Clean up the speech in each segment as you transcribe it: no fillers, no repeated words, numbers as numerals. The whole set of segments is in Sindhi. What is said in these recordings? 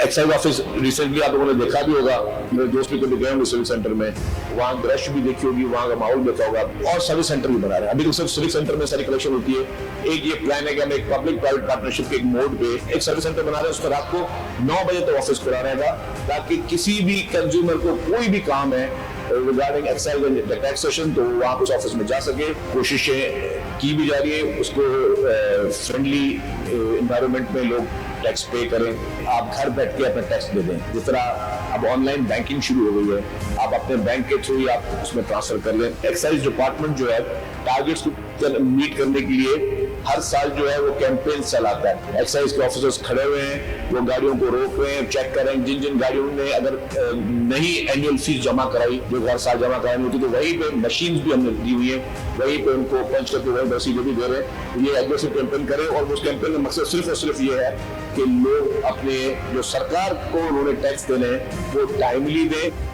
एक्साइज ऑफिस रिसेंटली आप लोगों ने देखा भी होगा, मेरे दोस्त भी कभी गए होंगे सिविक सेंटर में, वहाँ रश भी देखी होगी, वहाँ का माहौल देखा होगा। और सर्विस सेंटर भी बना रहे हैं। अभी तो सिर्फ सिविक सेंटर में सारी कलेक्शन होती है। एक ये प्लान है कि हम एक पब्लिक प्राइवेट पार्टनरशिप के एक मोड पे एक सर्विस सेंटर बना रहे हैं, उसका रात को 9 बजे तक ऑफिस खुला रहेगा, ताकि किसी भी कंज्यूमर को कोई भी काम है रिगार्डिंग एक्साइज एंड टैक्सेशन तो वहाँ उस ऑफिस में जा सके। कोशिशें की भी जा रही है उसको फ्रेंडली इन्वायरमेंट में लोग टैक्स पे करें, आप घर बैठ के अपना टैक्स दे दें। जिस तरह अब ऑनलाइन बैंकिंग शुरू हो गई है, आप अपने बैंक के थ्रू ही आप उसमें ट्रांसफर कर लें। एक्साइज डिपार्टमेंट जो है टारगेट्स को मीट करने के लिए हर साल जो है वो कैंपेन चलाता है। एक्साइज के ऑफिसर्स खड़े हुए हैं, वो गाड़ियों को रोक रहे हैं, चेक कर रहे हैं। जिन जिन गाड़ियों ने अगर नहीं एनुअल फीस जमा कराई, जो हर साल जमा करानी होती, तो वहीं पे मशीन भी हमने दी हुई है, वहीं पे उनको पंच करके वहीं रसीदें भी दे रहे हैं। ये एग्रेसिव कैंपेन करें और उस कैंपेन का मकसद सिर्फ और सिर्फ ये है कि लोग अपने जो सरकार को उन्होंने टैक्स देने हैं वो टाइमली दें।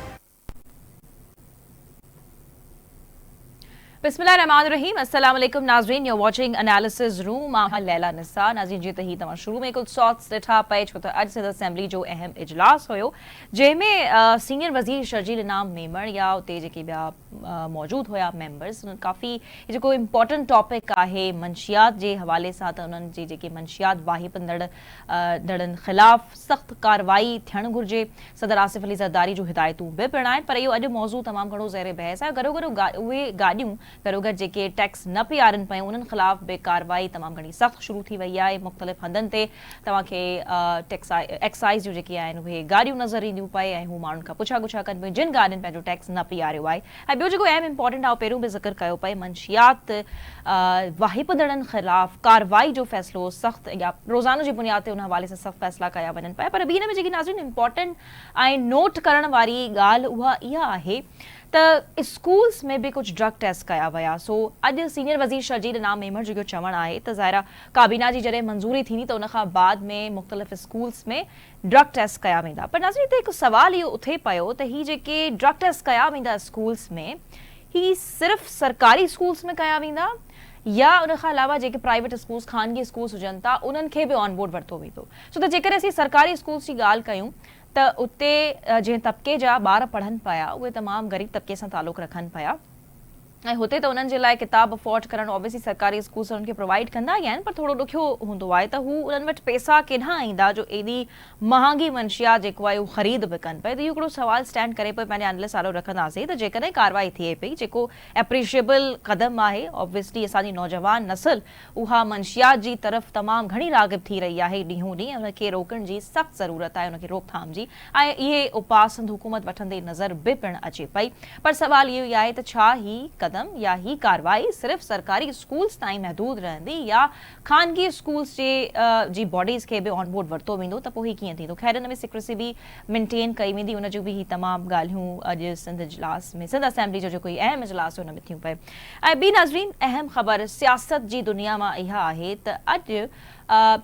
बिस्मिल्लाहिर्रहमानिर्रहीम। अस्सलाम वालेकुम नाज़रीन, you watching analysis room. आहियां लैला निसार। नाज़रीन, जीअं त ही तव्हां शुरू में कुझु शॉट्स ॾिठा पए, छो त अॼु सिंध असेंबली जो अहम इजलास हुयो, जंहिंमें सीनियर वज़ीर शर्जील इनाम मेमण या उते जेके ॿिया मौजूद हुया मेंबर्स, उन्हनि काफ़ी जेको इम्पोर्टेंट टॉपिक आहे मंशियात जे हवाले सां, त उन्हनि जी जेके मंशियात वाहिपंदड़ दड़नि ख़िलाफ़ सख़्तु कार्रवाई थियणु घुरिजे, सदर आसिफ़ अली ज़रदारी जूं हिदायतूं बि पिणु आहिनि। पर इहो अॼु मौज़ू तमामु घणो ज़ेर बहस आहे। गॾोगॾु उहे गाॾियूं गॾोगॾु जेके टैक्स न पीआरनि पियूं, उन्हनि ख़िलाफ़ बि कार्रवाई तमामु घणी सख़्तु शुरू थी वई आहे। मुख़्तलिफ़ हंधनि ते तव्हांखे टैक्स एक्साइज़ जूं जेके आहिनि उहे गाॾियूं नज़र ईंदियूं पए ऐं हू माण्हुनि खां पुछा गुछा कनि पियूं जिन गाॾियुनि पंहिंजो टैक्स न पीआरियो आहे। ऐं ॿियो जेको अहम इम्पोर्टेंट आहे, पहिरियों बि ज़िक्र कयो पए, मंशियात वाहिपंदड़नि ख़िलाफ़ कार्रवाई जो फ़ैसिलो सख़्तु या रोज़ानो जी बुनियाद ते उन हवाले सां सख़्तु फ़ैसिला कया वञनि पिया। पर ॿी हिन में जेकी नाज़रीन इम्पोर्टेंट ऐं नोट करण वारी ॻाल्हि उहा इहा आहे त स्कूल्स में बि कुझु ड्रग टेस्ट कया विया। सो अॼु सीनियर वज़ीर शर्जील इनाम मेमण जो इहो चवणु आहे त ज़ाहिर आहे काबीना जी जॾहिं मंज़ूरी थींदी त उनखां बाद में मुख़्तलिफ़ स्कूल्स में ड्रग टेस्ट कया वेंदा। पर नाज़रीन, हिते हिकु सवाल इहो उथे पियो त ही जेके ड्रग टेस्ट कया वेंदा स्कूल्स में, ही सिर्फ़ सरकारी स्कूल्स में कया वेंदा या उनखां अलावा जेके प्राइवेट स्कूल्स, ख़ानगी स्कूल्स हुजनि था, उन्हनि खे बि ऑन बोर्ड वरितो वेंदो? छो त जेकॾहिं असीं सरकारी स्कूल्स जी ॻाल्हि कयूं त उते जंहिं तबिके जा ॿार पढ़नि पिया, उहे तमामु ग़रीब तबिके सां तालुक़ रखनि पिया ऐं हुते त उन्हनि जे लाइ किताब अफोर्ड करणु ऑब्वियसली सरकारी स्कूल्स उन्हनि खे प्रोवाइड कंदा ई आहिनि, पर थोरो ॾुखियो हूंदो आहे। त हू उन्हनि वटि पैसा केॾां ईंदा जो एॾी महांगी मंशियात जेको आहे उहो ख़रीद बि कनि पई? त इहो हिकिड़ो सवाल स्टैंड करे पियो, पंहिंजे एनालिस्ट आॾो रखंदासीं त जेकॾहिं कार्रवाई थिए पई, जेको एप्रिशिएबल क़दम आहे, ऑब्वियसली असांजी नौजवान नस्ल उहा मंशियात जी तरफ़ तमामु घणी राग़िब थी रही आहे ॾींहों ॾींहुं, उनखे रोकण जी सख़्तु ज़रूरत आहे, उनखे रोकथाम जी, ऐं इहे उपाउ सिंध हुकूमत वठंदे नज़र बि पिणु अचे पई। पर सवाल इहो ई आहे त छा ही क़दम या ही कार्रवाई सिर्फ़ सरकारी स्कूल्स ताईं महदूद रहंदी या ख़ानगी स्कूल्स जे जी बॉडीज़ खे बि ऑन बोर्ड वरितो वेंदो, त पोइ ही कीअं थींदो? ख़ैर, हिन में सिक्रेसी बि मेंटेन कई वेंदी, उन जूं बि ही तमामु ॻाल्हियूं अॼु सिंध इजलास में, सिंध असेंबली जो जेको अहम इजलास हुन में थियूं पए। ऐं ॿी नाज़रीन अहम ख़बर सियासत जी दुनिया मां इहा आहे त अॼु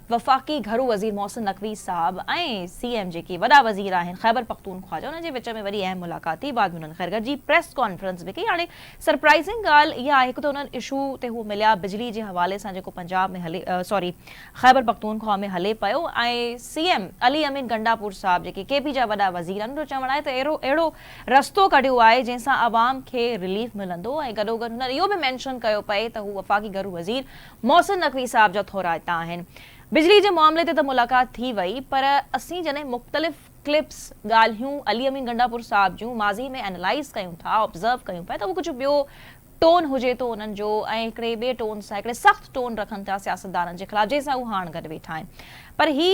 वफ़ाक़ी घरू वज़ीर मोहसिन नकवी साहब ऐं सी एम जेके वॾा वज़ीर आहिनि ख़ैबर पख़्तूनख्वा जा, उन्हनि जे विच में वॾी अहम मुलाक़ात थी। बाद में उन्हनि ख़ैर गॾिजी प्रेस कॉन्फ्रेंस बि कई। हाणे सरप्राइज़िंग ॻाल्हि इहा आहे, हिकु त उन्हनि इशू ते हू मिलिया बिजली जे हवाले सां जेको पंजाब में हले, सॉरी ख़ैबर पख़्तूनख्वा में हले पियो, ऐं सी एम अली अमीन गंडापुर साहब जेके के पी जा वॾा वज़ीर आहिनि, उन्हनि जो चवणु आहे त अहिड़ो अहिड़ो रस्तो कढियो आहे जंहिंसां अवाम खे रिलीफ मिलंदो। ऐं गॾोगॾु हुननि इहो बि मेंशन कयो पए त हू वफ़ाक़ी घरू वज़ीर मोहसिन नकवी साहब जा थोराइता आहिनि। बिजली जे मामले ते त मुलाक़ात थी वई, पर असीं जॾहिं मुख़्तलिफ़ क्लिप्स, ॻाल्हियूं अली अमीन गंडापुर साहब जूं माज़ी में एनालाइज़ कयूं था, ऑब्ज़र्व कयूं पिया, त उहो कुझु ॿियो टोन हुजे थो उन्हनि जो ऐं हिकिड़े ॿिए टोन सां, हिकिड़े सख़्तु टोन रखनि था सियासतदाननि जे ख़िलाफ़, जंहिंसां हू हाणे गॾु वेठा आहिनि। पर ही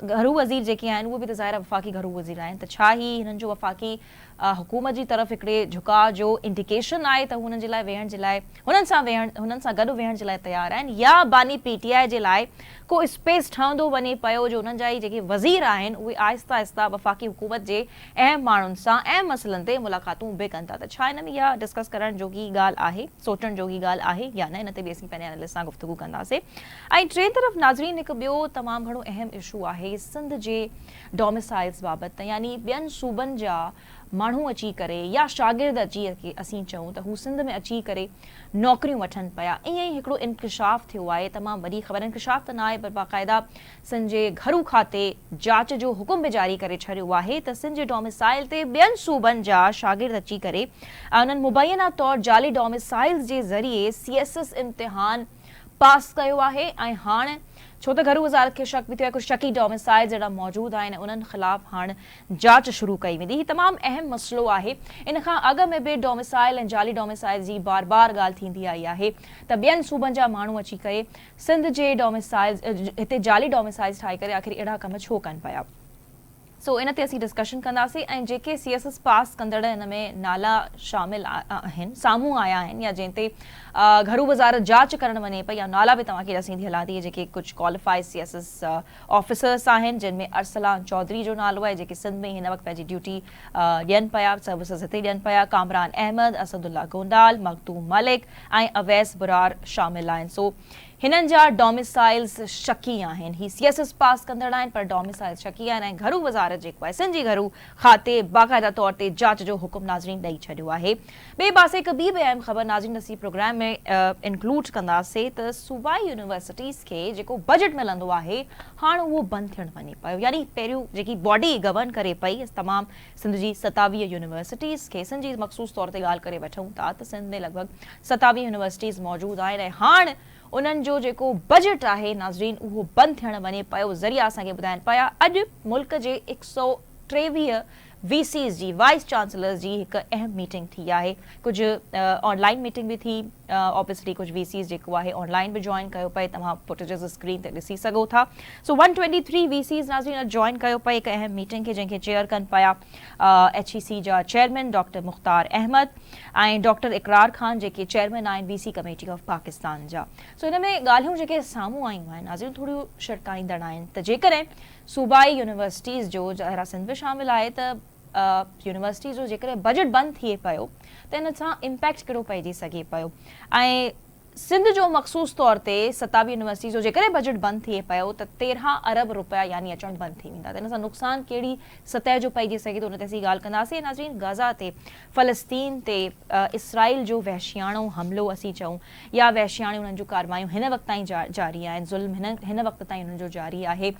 घरू वज़ीर जेके आहिनि, उहे बि त ज़ाहिर आहे वफ़ाक़ी घरू वज़ीर आहिनि, त छा ही हिननि जो वफ़ाक़ी हुकूमत जी तरफ़ हिकिड़े झुकाव जो इंडिकेशन आहे त हुननि जे लाइ वेहण जे लाइ, हुननि सां वेहण, हुननि सां गॾु वेहण जे लाइ तयारु आहिनि, या बानी पी टी I जे लाइ को स्पेस ठहंदो वञे पियो जो उन्हनि जा ई जेके वज़ीर आहिनि उहे आहिस्ता आहिस्ता वफ़ाक़ी हुकूमत जे अहम माण्हुनि सां अहम मसइलनि ते मुलाक़ातूं बि कनि था? त छा हिन में इहा डिस्कस करण जोगी ॻाल्हि आहे, सोचण जोगी ॻाल्हि आहे या न? हिन ते बि असीं पंहिंजे एनालिस्ट सां गुफ़्तगू कंदासीं। ऐं टे तरफ़ नाज़रीन हिकु ॿियो तमामु घणो अहम इशू आहे सिंध जे डोमिसाइल्स बाबति, यानी ॿियनि सूबनि जा ماڻهو اچي ڪري يا شاگرد اچي اسين چئون ته هو سنڌ ۾ اچي ڪري نوڪريون وٺن پيا. ائين ئي هڪڙو انڪشاف ٿيو آهي، تمام وڏي خبر، انڪشاف ته نه آهي پر باقاعده سنڌ جي گهرو کاتي جاچ جو حڪم به جاري ڪري ڇڏيو آهي ته سنڌ جي ڊوميسائل تي ٻين صوبن جا شاگرد اچي ڪري انهن مبينا طور جعلي ڊوميسائلز جي ذريعي سي ايس ايس امتحان پاس ڪيو آهي ۽ هاڻ ڇو ته گهرو وزارت کي شڪ به ٿيو آهي ڪجهه شڪي ڊوميسائلز اهڙا موجود آهن ۽ انهن خلاف هاڻ جاچ شروع ڪئي ويندي. هي تمام اهم مسئلو آهي. ان کان اڳ ۾ به ڊوميسائل ۽ جعلي ڊوميسائلز جي بار بار ڳالهه ٿيندي آئي آهي ته ٻين صوبن جا ماڻهو اچي ڪري سنڌ جي ڊوميسائلز هتي جعلي ڊوميسائلز ٺاهي ڪري آخر اهڙا ڪم ڇو ڪن پيا. سو ان تي اسين ڊسڪشن ڪنداسين ۽ جيڪي سي ايس ايس پاس ڪندڙ ان ۾ نالا شامل آهن سامهون آيا آهن يا جنهن تي گهرو وزارت جاچ ڪرڻ وڃي پئي يا نالا به توهان کي ڏسيندي هلان ٿي جيڪي ڪجهه qualify C S S officers آهن جن ۾ ارسلان چوڌري جو نالو آهي جيڪي سنڌ ۾ هن وقت پنهنجي ڊيوٽي ڏين پيا سروسز هتي ڏين پيا ڪامران احمد، اسدالله گوندال، مخدوم ملڪ ۽ اويس برار شامل آهن سو هنن جا ڊوميسائلز شڪي آهن هي سي ايس ايس پاس ڪندڙ آهن پر ڊوميسائلز شڪي آهن ۽ گهرو وزارت جيڪو آهي سنڌ جي گهرو کاتي باقاعده طور تي جاچ جو حڪم ناظرين ڏئي ڇڏيو آهي ٻئي پاسي هڪ ٻي به اهم خبر ناظرين اسين پروگرام ۾ انڪلوڊ ڪنداسين ته صوبائي يونيورسٽيز کي جيڪو بجيٽ ملندو آهي هاڻ اهو بند ٿيڻ وڃي پيو يعني پهريون جيڪي باڊي گورن ڪري پئي تمام سنڌ جي 27 يونيورسٽيز کي سنڌ جي مخصوص طور تي ڳالهه ڪري وٺون ٿا ته سنڌ ۾ لڳ ڀڳ 27 يونيورسٽيز موجود آهن ۽ هاڻ انهن جو جيڪو بجيٽ آهي ناظرين اهو بند ٿيڻ وڃي پيو ذريعا اسان کي ٻڌائن پيا اڄ ملڪ جي 123 وي سيز جي وائيس چانسلرز جي هڪ اهم ميٽنگ ٿي آهي ڪجهه آن لائين ميٽنگ به ٿي آبويسلي ڪجهه وي سيز جيڪو آهي آن لائين به جوائن ڪيو پئي توهان فوٽيجز اسڪرين تي ڏسي سگهو ٿا سو 123 وي سيز ناظرين اڄ جوائن ڪيو پئي هڪ اهم ميٽنگ کي جنهن کي چيئر ڪن پيا ايڇ اي سي جا chairman doctor Mukhtar Ahmed ۽ doctor Iqrar Khan جيڪي چيئرمين آهن V C committee of Pakistan جا سو هن ۾ ڳالهيون جيڪي سامهون آيون آهن ناظرين ٿوريون ڇڙڪائيندڙ آهن ته جيڪڏهن صوبائي يونيورسٽيز جو ظاهر آهي سنڌ به شامل آهي ته يونيورسٽيز جو جيڪڏهن بجيٽ بند ٿئي پيو ته ان سان امپيڪٽ ڪهڙو پئجي سگهي پيو ۽ سنڌ جو مخصوص طور تي 27 يونيورسٽيز جو جيڪڏهن بجيٽ بند ٿئي پيو ته 13 ارب روپيا يعني اچڻ بند ٿي ويندا ته ان سان نقصان ڪهڙي سطح جو پئجي سگهي ٿو ان تي اسين ڳالهه ڪنداسين ناظرين غزه تي فلسطين تي اسرائيل جو وحشياڻو حملو اسين چئون يا وحشياڻيون انهن جون ڪارروايون هن وقت تائين جاري آهن، ظلم هن وقت تائين انهن جو جاري آهي،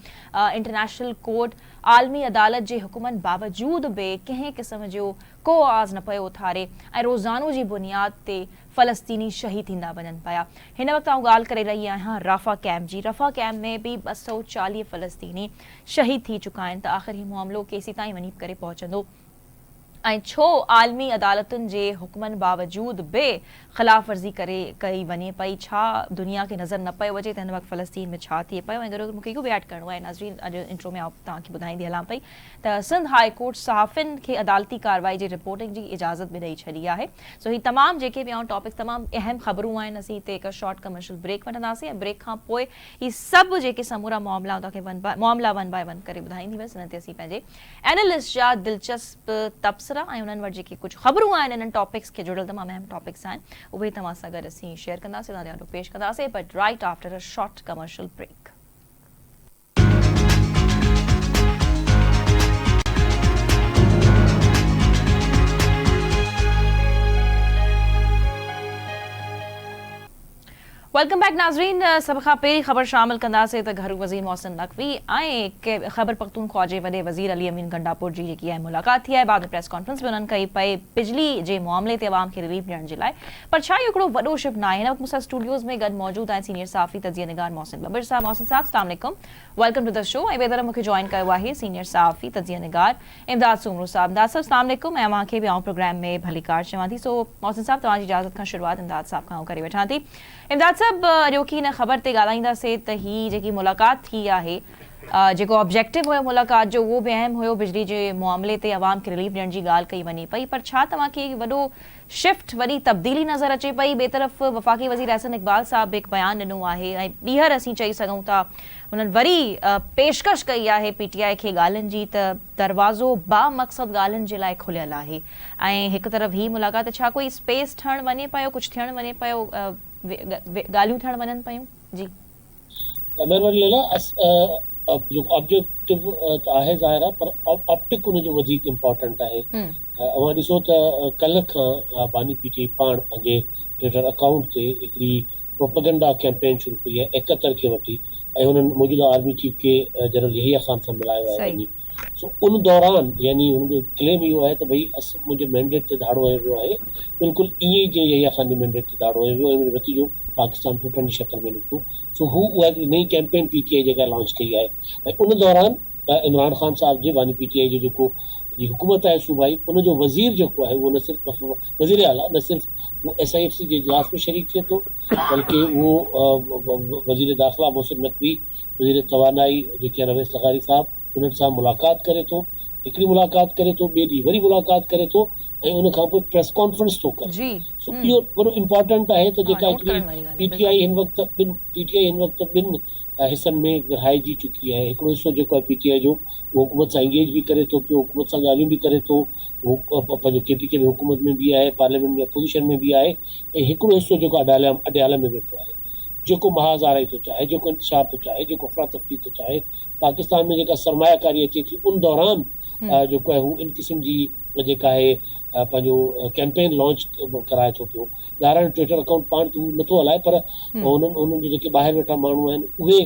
انٽرنيشنل ڪورٽ عالمي عدالت جي حڪمن باوجود به ڪنهن قسم جو ڪو آواز نه پيو اٿاري ۽ روزانو جي بنياد تي فلسطيني شهيد ٿيندا وڃن پيا. هن وقت آئون ڳالهه ڪري رهي آهيان رافا ڪئمپ جي، رفا ڪئمپ ۾ به 240 فلسطيني شهيد ٿي چڪا آهن ته آخر هي معاملو ڪيسيتائين وڃي ڪري پهچندو؟ ۽ ڇو عالمي عدالتن جي حڪمن باوجود به خلاف ورزي ڪري ڪئي وڃي پئي ڇا دنيا کي نظر نه پيو اچي ته هن وقت فلسطين ۾ ڇا ٿئي پيو ۽ گڏوگڏ مونکي اهو به ايڊ ڪرڻو آهي ناظرين اڄ انٽرو ۾ آئون توهان کي ٻڌائيندي هلان پئي ته سنڌ هاء ڪورٽ صحافين کي عدالتي ڪارروائي جي رپورٽنگ جي اجازت به ڏئي ڇڏي آهي سو هي تمام جيڪي به آئون ٽاپڪس تمام اهم خبرون آهن اسين هتي هڪ شارٽ ڪمرشل بريڪ وٺنداسين ۽ بريڪ کان پوء هي سڀ جيڪي سمورا معاملا آئون توهان کي ون باء معاملا ون باء ون ڪري ٻڌائيندي ويس انهن تي اسين پنهنجي اينالسٽ جا دلچسپ تبصرا ۽ انهن وٽ جيڪي ڪجهه خبرون آهن انهن ٽاپڪس کي جڙيل تمام اهم ٽاپڪس آهن اهي توهان سان گڏ اسين شيئر ڪنداسين توهان جي آڏو پيش ڪنداسين but right after a short commercial break. Welcome back ناظرين سڀ کان پهرين خبر شامل ڪنداسين ته گهرو وزير محسن نقوي ۽ خيبر پختونخوا جي وڏي وزير علي امين گنڊاپور جي جيڪي اهم ملاقات ٿي آهي بعد ۾ پريس ڪانفرنس به انهن ڪئي پئي بجلي جي معاملي تي عوام کي رليف ڏيڻ جي لاء پر ڇا اهو هڪڙو وڏو شفٽ ناهي هن وقت مون سان اسٽوڊيوز ۾ گڏ موجود آهن سينيئر صحافي تجزيه نگار محسن ٻٻر صاحب محسن صاحب السلام عليڪم welcome to the show ۽ ٻئي طرف مون کي جوائن ڪيو آهي سينيئر صحافي تجزيه نگار امداد سومرو صاحب امداد صاحب اسلام عليڪم ۽ اوهان کي به آئون پروگرام ۾ ڀليڪار چوان ٿي سو محسن صاحب توهان جي اجازت کان شروعات امداد صاحب کان آئون ڪري وٺان ٿي امداد صاحب اڄوڪي هن خبر تي ڳالهائينداسين ته هي جيڪي ملاقات ٿي آهي جيڪو آبجيڪٽو هيو ملاقات جو اهو به اهم هيو بجلي جي معاملي تي عوام کي رليف ڏيڻ جي ڳالهه ڪئي وڃي پئي پر ڇا توهان کي وڏو شفٽ وڏي تبديلي نظر اچي پئي ٻئي طرف وفاقي وزير احسن اقبال صاحب به هڪ بيان ڏنو آهي ۽ ٻيهر اسين چئي سگهون ٿا انهن وري پيشڪش ڪئي آهي پي ٽي آء کي ڳالهين جي ته دروازو بامقصد ڳالهين جي لاء کليل آهي ۽ هڪ طرف هي ملاقات ڇا ڪوئي اسپيس ٺهڻ وڃي پيو ڪجهه ٿيڻ وڃي پيو ڳالهيون ٿيڻ وڃن پيون جي. مهرباني ليلا جيڪو آبجيڪٽو ته آهي ظاهر آهي پر آپٽڪ ان جو وڌيڪ امپارٽنٽ آهي. اوهان ڏسو ته ڪلهه کان باني پي ٽي آء پاڻ پنهنجي ٽوئٽر اڪائونٽ تي هڪڙي پروپيگنڊا ڪيمپين شروع ڪئي آهي 71 کي وٺي ۽ هنن موجوده آرمي چيف کي جنرل يحيٰ خان سان ملايو آهي وڃي سو ان دوران يعني هن جو ڪليم اهو آهي ته ڀئي منهنجي مينڊيٽ تي ڌاڙو هنيو ويو آهي بلڪل ائين ئي جيئن يحيٰ خان جي مينڊيٽ تي ڌاڙو هنيو ويو ۽ ان جو نتيجو پاڪستان ٽٽڻ جي شڪل ۾ نڪتو سو هو اها هڪڙي نئين ڪيمپين پي ٽي آء جيڪا لانچ ڪئي آهي ۽ ان دوران عمران خان صاحب جي باني پي ٽي آء جو جيڪو جي حڪومت آهي صوبائي ان جو وزير جيڪو آهي اهو نه صرف وزير اعليٰ نه صرف اهو ايس I F C جي اجلاس ۾ شريڪ ٿئي ٿو بلڪه اهو وزير داخلا محسن نقوي وزير توانائي جيڪي آهن اويس لغاري صاحب انهن سان ملاقات ڪري ٿو، هڪڙي ملاقات ڪري ٿو، ٻئي ڏينهن وري ملاقات ڪري ٿو ۽ ان کان پوء پريس ڪانفرنس ٿو ڪري. سو اهو وڏو امپارٽنٽ آهي ته جيڪا هڪڙي پي ٽي آء هن وقت ٻن پي ٽي آء هن وقت ٻن حصن ۾ ورهائجي چڪي آهي. هڪڙو حصو جيڪو آهي پي ٽي آء جو اهو حڪومت سان انگيج به ڪري ٿو پيو، حڪومت سان ڳالهيون به ڪري ٿو، هو پنهنجو ڪي پي ڪي ۾ حڪومت ۾ به آهي، پارليامينٽ ۾ اپوزيشن ۾ به آهي ۽ هڪڙو حصو جيڪو اڊيالا ۾ ويٺو آهي. جيڪو محاذ آرائي ٿو چاهي، جيڪو انتشار ٿو چاهي، جيڪو افراتفري ٿو چاهي، پاڪستان ۾ جيڪا سرمايه ڪاري اچي ٿي ان دوران جيڪو آهي هو ان قسم جي جيڪا آهي پنهنجو ڪيمپين لانچ ڪرائي ٿو پيو. ظاهر آهي ٽوئٽر اڪائونٽ پاڻ ته هو نٿو هلائي پر انهن انهن جا جيڪي ٻاهر ويٺا ماڻهو آهن اهي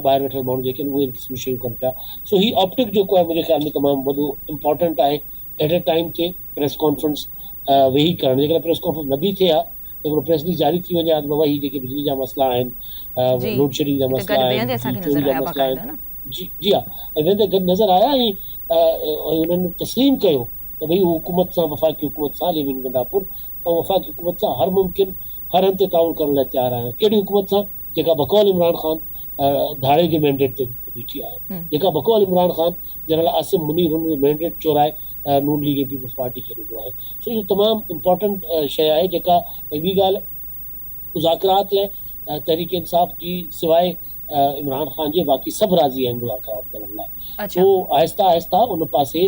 ٻاهر ويٺل ماڻهو جيڪي آهن اهي ان قسم جون شيون ڪن پيا. سو هي آپٽڪ جيڪو آهي منهنجي خيال ۾ تمام وڏو امپارٽنٽ آهي اهڙي ٽائيم تي پريس ڪانفرنس ويهي ڪرڻ جيڪڏهن پريس ڪانفرنس نه به ٿئي ها ته هڪڙو پريس رليز جاري ٿي وڃي ها ته بابا هي جيڪي بجلي جا مسئلا آهن لوڊ شيڊنگ جا مسئلا آهن بجلي چوري جا مسئلا آهن جي جي ها ۽ ويندي گڏ نظر آيا ۽ انهن تسليم ڪيو ته ڀئي هو حڪومت سان وفاقي حڪومت سان علي امين گنڊاپور ۽ وفاقي حڪومت سان هر ممڪن هر هنڌ تي تعاون ڪرڻ لاء تيار آهيان ڪهڙي حڪومت سان جيڪا بقول عمران خان ڌاڙي جي مينڊيٽ تي بيٺي آهي جيڪا بقول عمران خان جنرل عاصم منير هن جو مينڊيٽ چورائي نون ليگ ۽ پيپلز پارٽي کي ڏنو آهي سو اهو تمام امپارٽنٽ شيء آهي جيڪا ۽ ٻي ڳالهه مذاڪرات لاء تحريڪ انصاف جي سواء عمران خان جي باقي سڀ راضي آهن مذاڪرات ڪرڻ لاء سو آهسته آهسته ان پاسي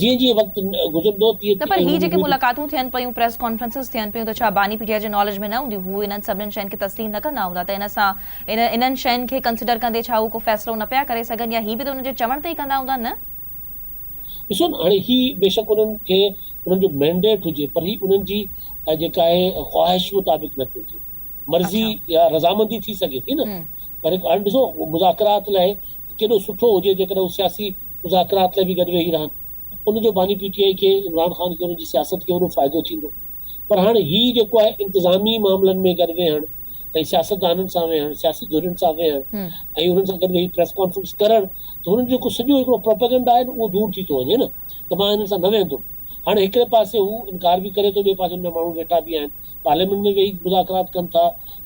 جيئن جيئن وقت گذرندو تيئن نه پر هي جيڪي ملاقاتون ٿين پيون پريس ڪانفرنسز ٿين پيون ته ڇا باني پي ٽي آء جي ناليج ۾ نه هونديون هو انهن سڀني شين کي تسليم نه ڪندا هوندا ته ان سان انهن شين کي ڪنسيڊر ڪندي ڇا هو ڪو فيصلو نه پيا ڪري سگهن يا هي به ته انهن جي چوڻ تي ئي ڪندا هوندا نه؟ ڏسو نه هاڻي هي بيشڪ انهن کي انهن جو مينڊيٽ هجي پر هي انهن جي جيڪا آهي خواهش مطابق نه پيو ٿئي مرضي يا رضامندي ٿي سگهي ٿي نه پر هاڻي ڏسو مذاڪرات لاء ڪيڏو سٺو هجي جيڪڏهن هو سياسي مذاڪرات لاء به گڏ ويهي رهن ان جو باني پي ٽي آء کي عمران خان کي انهن جي سياست کي وڏو فائدو ٿيندو پر هاڻي هي جيڪو آهي انتظامي معاملن ۾ گڏ ويهڻ ۽ سياستدانن سان ويهڻ، سياسي ڌرين سان ويهڻ ۽ انهن سان گڏ ويهي پريس ڪانفرنس ڪرڻ ته هنن جو جيڪو سڄو هڪڙو پروپيگنڊا آهي نه اهو دور ٿي ٿو وڃي نه ته مان هنن سان نه ويهندم. هاڻي هڪڙي پاسي هو انڪار به ڪري ٿو ٻئي پاسي هن جا ماڻهو ويٺا به آهن پارليامينٽ ۾ ويهي مذاڪرات ڪن ٿا،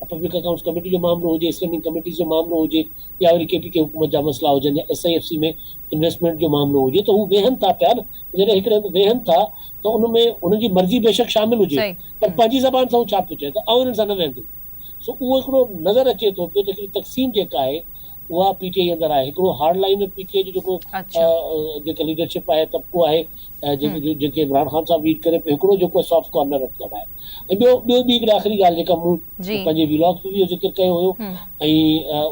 پبلڪ اڪائونٽس ڪميٽي جو معاملو هجي، اسٽينڊنگ ڪميٽيز جو معاملو هجي يا وري ڪي پي ڪي حڪومت جا مسئلا هجن يا S I F C ۾ investment جو معاملو هجي ته هو ويهن ٿا پيا نه جڏهن هڪڙي هنڌ ويهن ٿا ته ان ۾ هنن جي مرضي بيشڪ شامل هجي پر پنهنجي زبان سان هو ڇا پيو چئي ته آئون هنن سان نه ويهندم. سو اهو هڪڙو نظر اچي ٿو پيو ته هڪڙي تقسيم جيڪا آهي اها پي ٽي آء اندر آهي. هڪڙو هارڊ لائنر پي ٽي آء جو جيڪو جيڪا ليڊرشپ آهي طبقو آهي جيڪي عمران خان صاحب ليڊ ڪري پيو هڪڙو جيڪو سافٽ ڪارنر رکندڙ آهي ۽ ٻيو ٻيو ٻي هڪڙي آخري ڳالهه جيڪا مون پنهنجي وي لاگ تي به اهو ذڪر ڪيو هيو ۽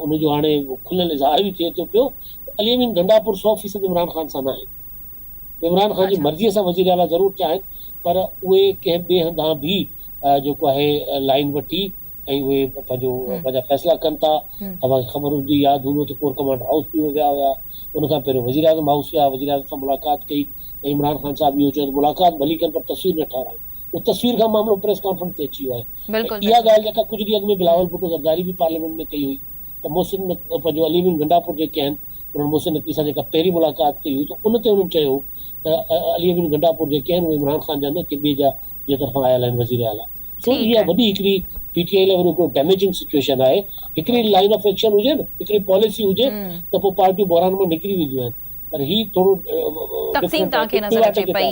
ان جو هاڻي کليل اظهار به ٿئي ٿو پيو ته علي امين گنڊاپور سو فيصد عمران خان سان ناهي. عمران خان جي مرضيء سان وزيراعليٰ ضرور ٿيا آهن پر اهي ڪنهن ٻئي هنڌان به جيڪو آهي لائين وٺي ۽ اهي پنهنجو پنهنجا فيصلا ڪن ٿا. اوهان کي خبر هوندي ياد هوندو ته ڪور ڪمانڊر هائوس به اهي ويا هيا ان کان پهريون وزيراعظم هائوس ويا وزيراعظم سان ملاقات ڪئي ۽ عمران خان صاحب اهو چيو ته ملاقات ڀلي ڪن پر تصوير نه ٺهرائين اهو تصوير کان معاملو پريس ڪانفرنس تي اچي ويو آهي ۽ اها ڳالهه جيڪا ڪجهه ڏينهن اڳ ۾ بلاول ڀٽو زرداري به پارليامينٽ ۾ ڪئي هئي ته محسن پنهنجو علي امين گنڊاپور جيڪي آهن انهن محسن نقوي سان جيڪا پهرين ملاقات ڪئي هئي ته ان تي انهن چيو هو ته علي امين گنڊاپور جيڪي آهن اهي عمران خان جا نه ڪي ٻئي جا جي طرفان آيل آهن وزير اعليٰ سو اها وڏي هڪڙي پي ٽي آء لاء وڏو هڪڙو ڊيميجنگ سچوئيشن آهي هڪڙي لائين آف ايڪشن هجي نه هڪڙي پاليسي هجي ته پوء پارٽيون بحران مان نڪري وينديون آهن پر هي ٿورو تقسيم ڊفرنٽ توهان کي آهي نظر اچي پئي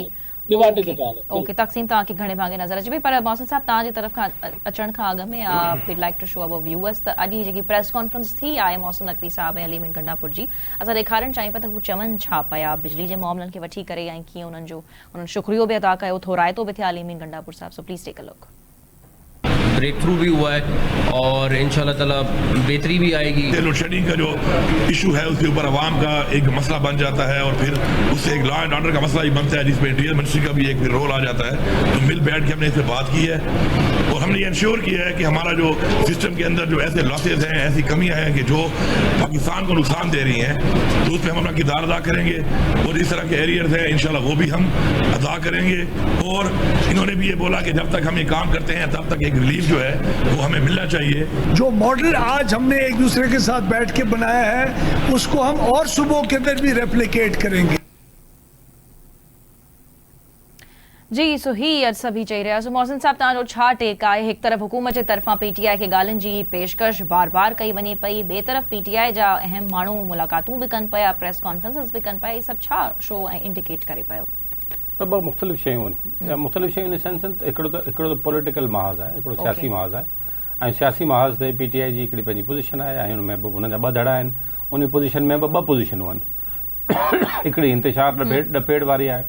ٻيواٽي تي پيا هلن. اوڪي تقسيم توهان کي گهڻي ڀاڱي نظر اچي پئي پر محسن صاحب توهان جي طرف کان اچڻ کان اڳ ۾ we'd like to show our viewers ته اڄ هي جيڪي پريس ڪانفرنس ٿي آهي محسن نقوي صاحب ۽ علي امين گنڊاپور جي اسان ڏيکارڻ چاهيون پيا ته هو چون ڇا پيا بجلي جي معاملن کي وٺي ڪري ۽ ڪيئن انهن جو انهن شڪريو به ادا ڪيو ٿورائتو به ٿيا علي امين گنڊاپور صاحب so please take a look. Breakthrough भी हुआ है और इंशाअल्लाह ताला बेहतरी भी आएगी। लोड शेडिंग का जो इशू है उसके ऊपर आवाम का एक मसला बन जाता है और फिर उससे एक लॉ एंड ऑर्डर का मसला भी बनता है, जिसमें इंटीरियर मिनिस्ट्री का भी एक फिर रोल आ जाता है। तो मिल बैठ के हमने इस पर बात की है और हमने ये इंश्योर किया है कि हमारा जो सिस्टम के अंदर जो ऐसे लॉसेज हैं, ऐसी कमियां हैं कि जो पाकिस्तान को नुकसान दे रही हैं, तो उस पर हम अपना किरदार अदा करेंगे और इस तरह के एरियर्स हैं इंशाल्लाह वो भी हम अदा करेंगे। और इन्होंने भी ये बोला कि जब तक हम ये काम करते हैं तब तक एक रिलीफ जो है वो हमें मिलना चाहिए। जो मॉडल आज हमने एक दूसरे के साथ बैठ के बनाया है उसको हम और सूबों के अंदर भी रेप्लिकेट करेंगे। जी, सो ही अॼु सभई चई रहिया। सो मोहसिन साहब, तव्हांजो छा टेक आहे? हिकु तरफ़ हुकूमत जे तरफ़ां पीटीआई खे ॻाल्हियुनि जी पेशकश बार बार कई वञे पई, ॿिए तरफ़ पीटीआई जा अहम माण्हू मुलाक़ातूं बि कनि पिया, प्रेस कॉन्फ्रेंसिस बि कनि पिया, इहे सभु छा शो ऐं इंडिकेट करे पियो? ॿ मुख़्तलिफ़ शयूं आहिनि, मुख़्तलिफ़ शयूं इन सेंस आहिनि, हिकिड़ो त पॉलिटिकल महाज़ आहे, हिकिड़ो सियासी महाज़ आहे ऐं सियासी महाज़ ते पीटीआई जी हिकिड़ी पंहिंजी पोज़ीशन आहे ऐं हुन में बि हुननि जा ॿ धड़ा आहिनि। उन पोज़ीशन में बि ॿ पोज़ीशनूं आहिनि, हिकिड़ी इंतशार ॾफेड़ वारी आहे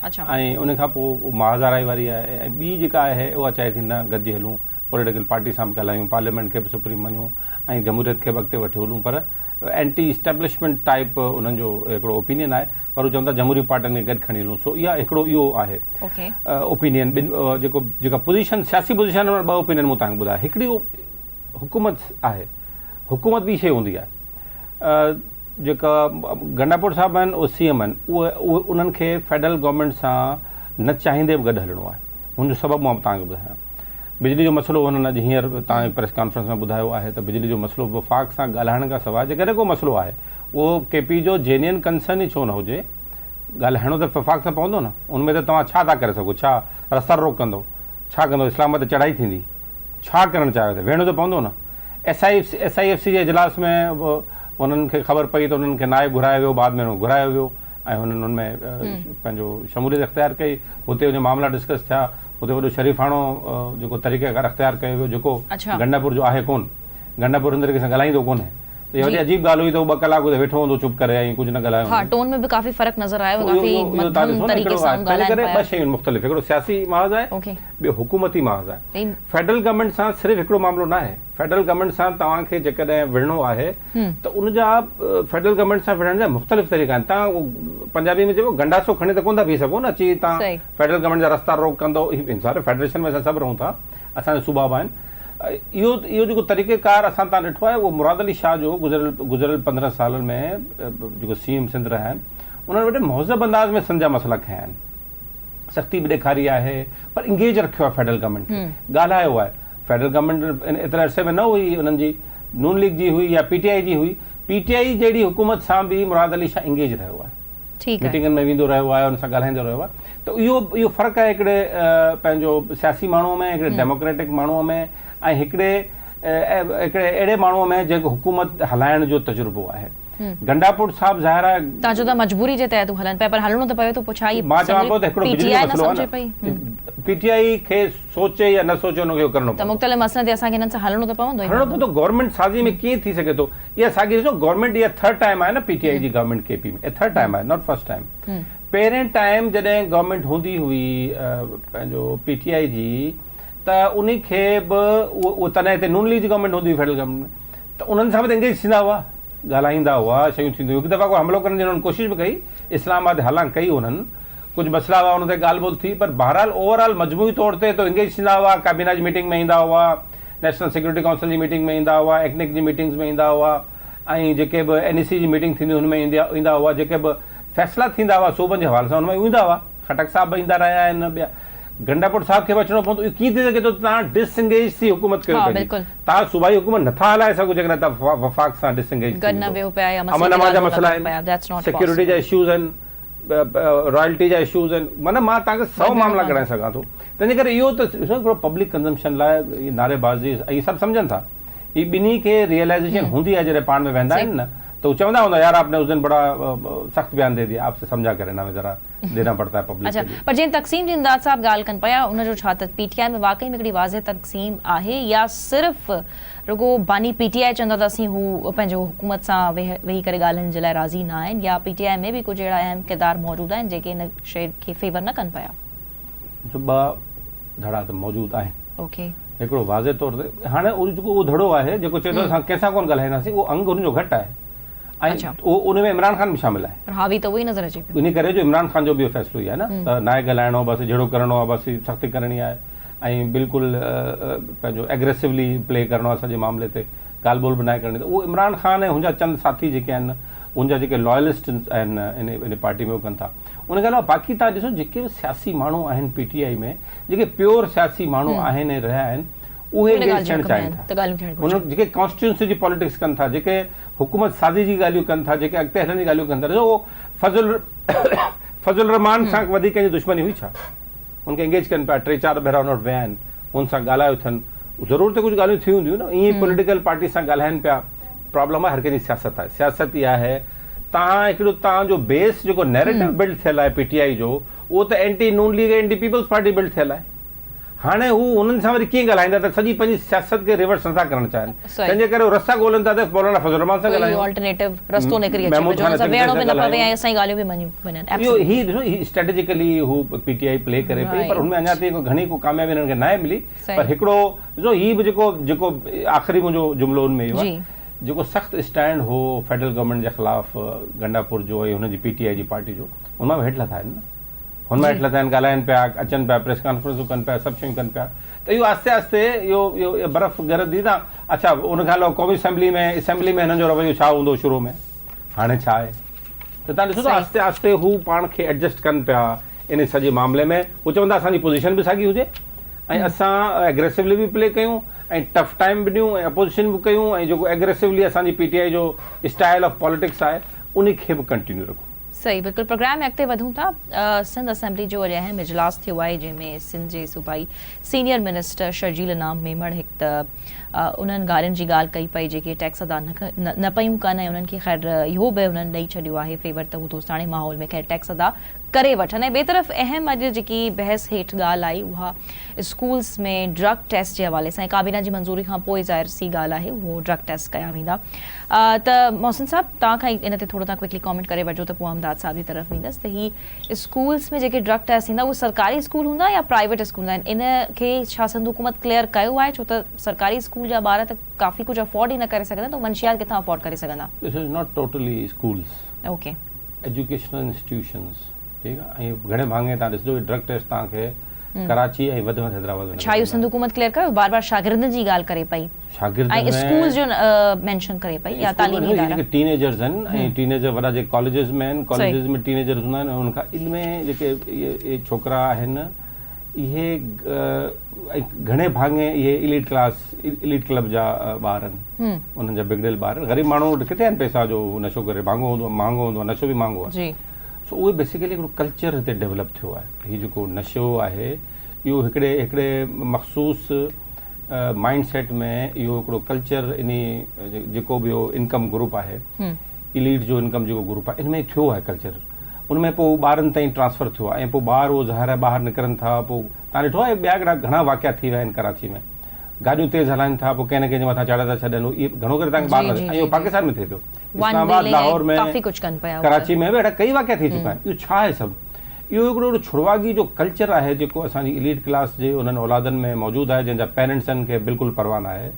ऐं उन खां पोइ महाज़ाराई वारी आहे ऐं ॿी जेका आहे उहा चाहे थी न गॾिजी हलूं, पॉलिटिकल पार्टी सां बि ॻाल्हायूं, पार्लियामेंट खे बि सुप्रीम मञूं ऐं जमहूरियत खे बि अॻिते वठी हलूं, पर एंटी इस्टेब्लिशमेंट टाइप उन्हनि जो हिकिड़ो ओपिनियन आहे, पर हू चवनि था जमहूरी पार्टियुनि खे गॾु खणी हलूं। सो इहा हिकिड़ो इहो आहे ओपिनियन। ॿिनि जेको जेका पोज़ीशन सियासी पोज़ीशन ॿ ओपिनियन मूं तव्हांखे ॿुधाया। हिकिड़ी हुकूमत आहे, हुकूमत ॿी शइ हूंदी आहे। जेका गंडापुर साहिबु आहिनि उहे सी एम आहिनि, उहे उहे उन्हनि खे फेडरल गवर्नमेंट सां न चाहींदे बि गॾु हलणो आहे। हुनजो सबबु मां तव्हांखे ॿुधायां। बिजली जो मसइलो हुननि अॼु हींअर तव्हांजी प्रेस कॉन्फ्रेंस में ॿुधायो आहे त बिजली जो मसइलो वफ़ाक़ सां ॻाल्हाइण खां सवाइ जेकॾहिं को मसइलो आहे उहो के पी जो जेन्युइन कंसर्न ई छो न हुजे, ॻाल्हाइणो त वफ़ाक़ सां पवंदो न। उन में त तव्हां छा था करे सघो? छा रस्ता रोक कंदो? छा कंदो? इस्लाम ते चढ़ाई थींदी? छा करणु चाहियो त वेहणो त पवंदो न। एस I F C जे इजलास में हुननि खे ख़बर पई त हुननि खे नाए घुरायो वियो, बाद में घुरायो वियो ऐं हुननि हुन में पंहिंजो शमूलियत अख़्तियार कई। हुते हुन मामला डिस्कस थिया, हुते वॾो शरीफ़ाणो जेको तरीक़ेकार अख़्तियार कयो वियो, जेको गंडापुर जो आहे कोन, गंडापुर हुन तरीक़े सां ॻाल्हाईंदो कोन्हे। त इहा वॾी अजीब ॻाल्हि हुई त हू 2 कलाक हुते वेठो हूंदो चुप करे ऐं कुझु न ॻाल्हायो। हा, टोन में बि काफ़ी फ़र्क़ु नज़र आयो, काफ़ी मध्यम तरीक़े सां ॻाल्हाइनि पिया। ॿ शयूं मुख़्तलिफ़, हिकिड़ो सियासी महाज़ आहे, ॿियो हुकूमती महाज़ आहे। फेडरल गवर्नमेंट सां सिर्फ़ हिकिड़ो मामिलो न आहे। फेडरल गवर्नमेंट सां तव्हांखे जेकॾहिं विढ़णो आहे त उनजा फेडरल गवर्नमेंट सां विढ़ण जा मुख़्तलिफ़ तरीक़ा आहिनि। तव्हां पंजाबी में चइबो गंडासो खणी त कोन था बीह सघो न, अची तव्हां फेडरल गवर्नमेंट जा रस्ता रोक कंदो। सारे फेडरेशन में असां सभु रहूं था, असांजा सूबा बि आहिनि। इहो इहो जेको तरीक़ेकार असां तव्हां ॾिठो आहे उहो मुराद अली शाह जो गुज़िरियल 15 सालनि में जेको सी एम सिंध रहिया आहिनि, उन्हनि वॾे मुहज़ब अंदाज़ में सिंध जा मसइला खयां आहिनि, सख़्ती बि ॾेखारी आहे, पर इंगेज रखियो आहे फेडरल गवर्नमेंट खे, ॻाल्हायो आहे। फेडरल गवर्नमेंट एतिरे अरसे में न हुई, उन्हनि जी नून लीग जी हुई या पी टी I जी हुई। पी टी I जहिड़ी हुकूमत सां बि मुराद अली शाह इंगेज रहियो आहे, मीटिंगनि में वेंदो रहियो आहे, हुन सां ॻाल्हाईंदो रहियो आहे। त इहो इहो फ़र्क़ु आहे हिकिड़े पंहिंजो सियासी माण्हूअ में, हिकिड़े डेमोक्रेटिक माण्हूअ में ऐं हिकिड़े हिकिड़े अहिड़े माण्हूअ में जेको हुकूमत हलाइण जो तजुर्बो आहे। गंडापुर साहिबु ज़ाहिर आहे तव्हां चओ था मजबूरी जे तहत हलनि पिया, पर हलणो त पवे थो। पोइ छा मां चवां पियो त हिकिड़ो बिजली जो मसइलो आहे न, पी टी I खे सोचे या न सोचे हुनखे करिणो त मुख़्तलिफ़ मसइलनि ते असांखे हिननि सां हलणो त पवंदो, हलणो पवंदो। गवर्नमेंट साज़ी में कीअं थी सघे थो? इहा साॻी ॾिसो, गवर्नमेंट इहा थर्ड टाइम आहे न P T I ji government के पी में, थर्ड टाइम आहे, not first time. पहिरें टाइम जॾहिं गवर्नमेंट हूंदी हुई पंहिंजो पी टी I जी, त उन खे बि उहो तॾहिं हिते नून लीग जी गवर्नमेंट हूंदी हुई फेडरल गवर्नमेंट में, त उन्हनि सां बि त इंगेज थींदा हुआ, ॻाल्हाईंदा हुआ, शयूं थींदियूं। हिकु दफ़ा को हमलो करण जी हुननि कोशिशि बि कई, इस्लामाबाद हालांकि कई हुननि, कुझु मसइला हुआ हुन ते ॻाल्हि ॿोल थी, पर बहरहाल ओवरऑल मजमूई तौर ते त इंगेज थींदा हुआ। काबीना जी मीटिंग में ईंदा हुआ, नेशनल सिक्योरिटी काउंसिल जी मीटिंग में ईंदा हुआ, एक्निक जी मीटिंग्स में ईंदा हुआ ऐं जेके बि एन ई सी जी मीटिंग थींदी हुन में ईंदा हुआ, जेके बि फ़ैसिला थींदा हुआ सूबनि जे हवाले सां हुन में ईंदा हुआ। खटक साहिबु बि ईंदा रहिया आहिनि, ॿिया गंडापुर साहिब खे बि अचिणो पवंदो। इहो कीअं थी सघे थो तव्हां डिसएंगेज थी हुकूमत कयो पंहिंजी? तव्हां सूबाई हुकूमत नथा हलाए सघो जेकॾहिं तव्हां वफ़ाक़ सां डिसएंगेज थी वेंदो। अमन अमान जा मसइला आहिनि, सिक्योरिटी जा इश्यूज़ आहिनि, रॉयल्टी जा इश्यूज़ आहिनि, माना मां तव्हांखे 100 मामला ॻणाए सघां थो। तंहिंजे करे इहो त हिकिड़ो पब्लिक कंज़म्पशन लाइ नारेबाज़ी इहे सभु सम्झनि था। ही ॿिन्ही खे रियलाइज़ेशन हूंदी आहे जॾहिं पाण में वेंदा आहिनि न, तो चवंदा हूंदा यार आपने उस दिन बड़ा सख़्त बयान दे दिया, आपसे समझा करे ना ज़रा देना पड़ता है पब्लिक। अच्छा, पर जंहिं तक़सीम जी इमदाद साहिबु ॻाल्हि कनि पिया, उनजो छा त पी टी I में वाकई में हिकिड़ी वाज़े तक़सीम आहे या सिर्फ़ रुगो बानी पी टी I चवंदा त असीं हू पंहिंजो हुकूमत सां वेही करे ॻाल्हियुनि जे लाइ राज़ी न आहिनि, या पी टी I में बि कुझु अहिड़ा अहम किरदार मौजूदु आहिनि जेके हिन शइ खे फेवर न कनि पिया? ॿ धड़ा त मौजूदु आहिनि। ओके, هڪڙو واضح طور تي هاڻي اهو جيڪو اهو ڌڙو آهي جيڪو چئي ٿو اسان ڪنهن سان ڪونه ڳالهائينداسين اهو انگ هن جو گهٽ آهي ۽ اهو ان ۾ عمران خان به شامل آهي. پر حاوي ته اهو ئي نظر اچي پيو. ان ڪري جو عمران خان جو به اهو فيصلو ئي آهي نه ته ناهي ڳالهائڻو بس جهيڙو ڪرڻو آهي بس سختي ڪرڻي آهي ۽ بلڪل پنهنجو ايگريسولي پلي ڪرڻو آهي سڄي معاملي تي ڳالهه ٻولهه به ناهي ڪرڻي ته اهو عمران خان ۽ هن جا چند ساٿي جيڪي آهن ان جا جيڪي لائلسٽ آهن ان پارٽي ۾ اهو ڪن ٿا ان کان علاوه باقي توهان ڏسو جيڪي به سياسي ماڻهو آهن پي ٽي آء ۾ جيڪي پيور سياسي ماڻهو آهن ۽ رهيا آهن اهي انگيج ٿيڻ چاهين ٿا انهن جيڪي ڪانسٽيٽوئنسي جي پاليٽڪس ڪن ٿا جيڪي حڪومت سازي جي ڳالهيون ڪن ٿا جيڪي اڳتي هلڻ جي ڳالهيون ڪن ٿا ڏسو اهو فضل فضل الرحمان سان وڌيڪ ڪنهن جي دشمني هئي ڇا ان کي انگيج ڪن پيا ٽي چار ڀيرا ان وٽ ويا آهن ان سان ڳالهايو اٿن ضرور ته ڪجهه ڳالهيون ٿيون هونديون نه ائين پوليٽيڪل پارٽي سان ڳالهائن پيا پرابلم آهي هر ڪنهن جي سياست آهي سياست اها آهي تهان هڪڙو تهان جو بيس جيڪو نيريٽو بلڊ ٿيل آهي پي ٽي آء جو اهو ته anti Noon League ۽ anti Peoples Party build ٿيل آهي هاڻي هو انهن سان وري ڪيئن ڳالهائيندا ته سڄي پنهنجي سياست کي ريورس نٿا ڪرڻ چاهين تنهن جي ڪري هو رستا ڳولن ٿا ته مولانا فضل الرحمان سان ڳالهايون آلٽرنيٽو رستو نڪري اچي جو ان سان ويهڻو به نه پوي ۽ اسان جي ڳالهيون به مڃيون وڃن اهو هي ڏسو هي اسٽريٽجيڪلي هو پي ٽي آء پلي ڪري پئي پر هن ۾ اڃا تائين گهڻي ڪو ڪاميابي هنن کي ناهي ملي پر هڪڙو ڏسو هي به جيڪو جيڪو آخري منهنجو جملو ان ۾ اهو آهي جيڪو سخت اسٽينڊ هو فيڊرل گورنمينٽ جي خلاف گنڊاپور جو ۽ هن جي پي ٽي آء جي پارٽي جو ان مان به هيٺ لٿا آهن نه هن مان هيٺ لٿا آهن ڳالهائن پيا اچن پيا پريس ڪانفرنسون ڪن پيا سڀ شيون ڪن پيا ته اهو آهستي آهستي اهو اهو برف ڳرندي ته اڇا ان کان علاوه قومي اسيمبلي ۾ اسيمبلي ۾ هنن جو رويو ڇا هوندو شروع ۾ هاڻي ڇا آهي ته تان ڏسو ته آهستي آهستي هو پاڻ کي ايڊجسٽ ڪن پيا ان سڄي معاملي ۾ هو چون ٿا اسان جي پوزيشن به ساڳي هجي ۽ اسان ايگريسولي به پلي ڪيون ۽ ٽف ٽائيم به ڏيون ۽ اپوزيشن به ڪيون ۽ جيڪو ايگريسولي اسان جي پي ٽي آء جو اسٽائل آف پاليٽڪس آهي ان کي به ڪنٽينيو رکون. صحيح بلڪل پروگرام ۾ اڳتي وڌون ٿا سنڌ اسيمبلي جو اڄ اهم اجلاس ٿيو آهي جنهن ۾ سنڌ جي صوبائي سينيئر منسٽر شرجيل انعام ميمڻ هڪ ته انهن گارين جي ڳالهه ڪئي پئي جيڪي ٽيڪس ادا نه پيون ڪن ۽ انهن کي خير اهو به انهن ڏئي ڇڏيو آهي فيور ته هو دوستاڻي ماحول ۾ خير ٽيڪس ادا ڪري وٺن ۽ ٻئي طرف اهم اڄ جيڪي بحث هيٺ ڳالهه آئي اها اسڪولز ۾ ڊرگ ٽيسٽ جي حوالي سان ڪابينا جي منظوري کان پوء ظاهر سي ڳالهه آهي اهو ڊرگ ٽيسٽ ڪيا ويندا ته محسن صاحب توهان کان ان تي ٿورو توهان ڪوئڪلي ڪامينٽ ڪري وٺجو ته پوء امداد صاحب جي طرف ويندس ته هي اسڪولز ۾ جيڪي ڊرگ ٽيسٽ ٿيندا اهي سرڪاري اسڪول هوندا يا پرائيويٽ اسڪول هوندا آهن ان کي ڇا سنڌ حڪومت ڪليئر ڪيو آهي ڇو ته سرڪاري اسڪول جا ٻار ته ڪافي ڪجهه افورڊ ئي نه ڪري سگهندا ته منشيات ڪٿان افورڊ ڪري سگهندا. This is not totally schools. Okay. Educational institutions ٺيڪ آ ۽ گهڻي ڀاڱي تان ڏسجو ڊرگ ٽيسٽ توهان کي ڪراچي ۽ وڌ ۾ وڌ حيدرآباد ۾ ڇا اهو سنڌ حڪومت ڪليئر ڪيو بار بار شاگردن جي ڳالهه ڪري پئي شاگردن ۽ اسڪولز جو مينشن ڪري پئي يا تعليمي ادارا جيڪي ٽين ايجرز آهن ۽ ٽين ايجر وڏا جيڪي ڪاليجز ۾ آهن ڪاليجز ۾ ٽين ايجرز هوندا آهن ۽ ان کان ان ۾ جيڪي اهي ڇوڪرا آهن اهي گهڻي ڀاڱي اهي ايليٽ ڪلاس ايليٽ ڪلب جا ٻار آهن انهن جا بگڙيل ٻار آهن غريب ماڻهو وٽ ڪٿي آهن پئسا جو نشو ڪري مهانگو هوندو آهي مهانگو هوندو آهي نشو به مهانگو آهي سو اهي بيسيڪلي هڪڙو ڪلچر هتي ڊيولپ ٿيو آهي هي جيڪو نشو آهي اهو هڪڙي هڪڙي مخصوص مائنڊ سيٽ ۾ اهو هڪڙو ڪلچر انهي جيڪو به اهو انڪم گروپ آهي ايليٽ جو انڪم جيڪو گروپ آهي ان ۾ ٿيو آهي ڪلچر ان ۾ پوء ٻارن تائين ٽرانسفر ٿيو آهي ۽ پوء ٻار اهو ظاهر آهي ٻاهر نڪرن ٿا پوء تان ڏٺو آهي ٻيا ڪهڙا گهڻا واقعا ٿي ويا آهن ڪراچي ۾ گاڏيون تيز هلائن ٿا پوء ڪنهن نه ڪنهن جي مٿان چاڙهي ٿا ڇڏن اهي گهڻو ڪري تان کي ٻار نظر ۽ اهو پاڪستان ۾ ٿئي پيو اسلام آباد لاهور ۾ ڪراچي ۾ به اهڙا ڪئي واقعا ٿي چڪا آهن اهو ڇا آهي سڀ اهو هڪڙو اهڙو ڇڙواڳي جو ڪلچر آهي جيڪو اسان جي اليٽ ڪلاس جي انهن اولادن ۾ موجود آهي جنهن جا پيرنٽسن کي بلڪل پرواهه ناهي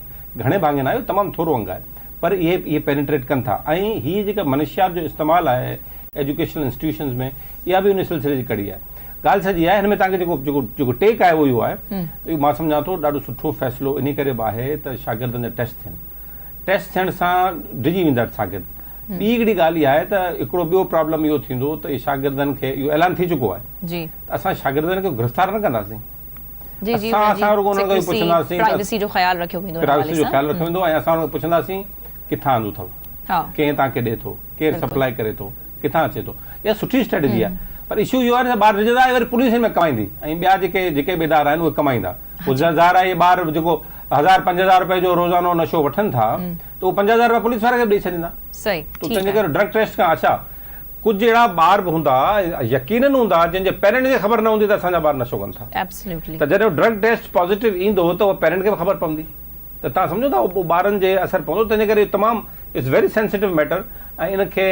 گهڻي ڀاڱي ناهي اهو تمام ٿورو انگ آهي پر اهي اهي پينيٽريٽ ڪن ٿا ۽ هي جيڪا منشيات جو استعمال آهي ايجوڪيشنل انسٽيٽيوشنز ۾ اها به ان سلسلي جي ڪڙي آهي ڳالهه سڄي آهي هن ۾ توهان کي جيڪو جيڪو جيڪو ٽيڪ آهي اهو اهو آهي ته اهو مان سمجهان ٿو ڏاڍو سٺو فيصلو انهي ڪري به آهي ته شاگردن جا ٽيسٽ ٿين ٽيسٽ ٿيڻ سان ڊڄي ويندا شاگرد. ٻي هڪڙي ڳالهه اها آهي ته هڪڙو ٻيو پرابلم اهو ٿيندو ته اهي شاگردن کي اهو اعلان ٿي چڪو آهي ته اسان شاگردن کي گرفتار نه ڪنداسين. اسان اسان رڳو انهن کان اهو پڇنداسين ته پرائيويسي جو خيال رکيو ويندو پرائيويسي جو خيال رکيو ويندو ۽ اسان انهن کان پڇنداسين ڪٿان آندو اٿو ڪنهن توهان کي ڏي ٿو ڪير سپلائي ڪري ٿو ڪٿان اچي ٿو اها سٺي اسٽريٽجي آهي پر اشو اهو آهي نه ٻار ڊڄندا ۽ وري پوليس هن ۾ ڪمائيندي ۽ ٻيا جيڪي جيڪي به ادارا آهن اهي ڪمائيندا پوء ظاهر آهي اهي ٻار جيڪو هزار 5000 روپئي جو روزانو نشو وٺن ٿا ته اهو 5000 روپيا پوليس واري کي به ڏئي ڇڏيندا صحيح ته تنهنجي ڪري ڊرگ ٽيسٽ کان اڇا ڪجهه اهڙا ٻار به هوندا يقينن هوندا جن جي پيرنٽ کي خبر نه هوندي ته اسان جا ٻار نشو ڪن ٿا ته جڏهن ڊرگ ٽيسٽ پازيٽو ايندو ته اهو پيرنٽ کي به خبر پوندي ته تان سمجهو ٿا اهو ٻارن جي اثر پوندو تنهنجي ڪري تمام it's very sensitive matter ۽ ان کي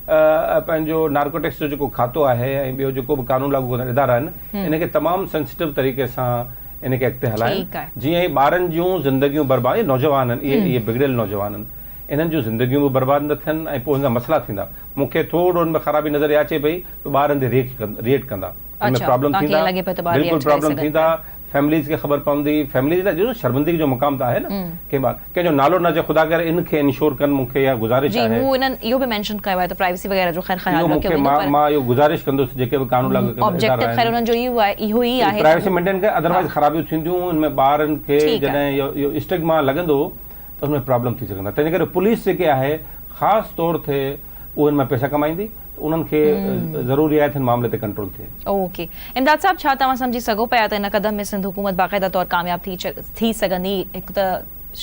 پنهنجو نارڪوٽڪس جو جيڪو کاتو آهي ۽ ٻيو جيڪو به قانون لاڳو ڪندڙ ادارا آهن ان کي تمام سينسيٽو طريقي سان ان کي اڳتي هلائن جيئن هي ٻارن جون زندگيون برباد اهي نوجوان آهن اهي اهي بگڙيل نوجوان آهن انهن جون زندگيون به برباد نه ٿين ۽ پوء هن سان مسئلا ٿيندا مون کي ٿورو ان ۾ خرابي نظر اها اچي پئي ته ٻار ان تي ريئيڪٽ ڪندا ان ۾ پرابلم ٿيندا بلڪل پرابلم ٿيندا فيمليز کي خبر پوندي فيمليز لاء ڏسو شرمندگي جو مقام ته آهي نه ڪنهن ٻار ڪنهن جو نالو نه اچي خدا ڪري ان کي انشور ڪن مون کي اها گذارش جي آهي هو انهن اهو به مينشن ڪيو آهي ته پرائيويسي وغيره جو خير خيال اهو مون رکيو کي ويندو مان پر مان اهو گذارش ڪندس جيڪي به قانون لاڳو ڪندڙ ادارا آبجيڪٽو خير آهن انهن جو اهو آهي اهو ئي آهي ته پرائيويسي هو مينٽين ڪن ها ادروائيز خرابيون ٿينديون ان ۾ ٻارن کي ٺيڪ آهي. جڏهن اهو اهو اسٽگما لڳندو ته ان ۾ پرابلم ٿي سگهندا تنهن جي ڪري پوليس جيڪي آهي خاص طور تي اهو ان مان پئسا ڪمائيندي ته انهن کي ضروري آهي ته هن معاملي تي ڪنٽرول ٿئي. اوڪي امداد صاحب ڇا توهان سمجهي سگهو پيا ته ان قدم ۾ سنڌ حڪومت باقاعده طور ڪامياب ٿي ٿي سگهندي هڪ ته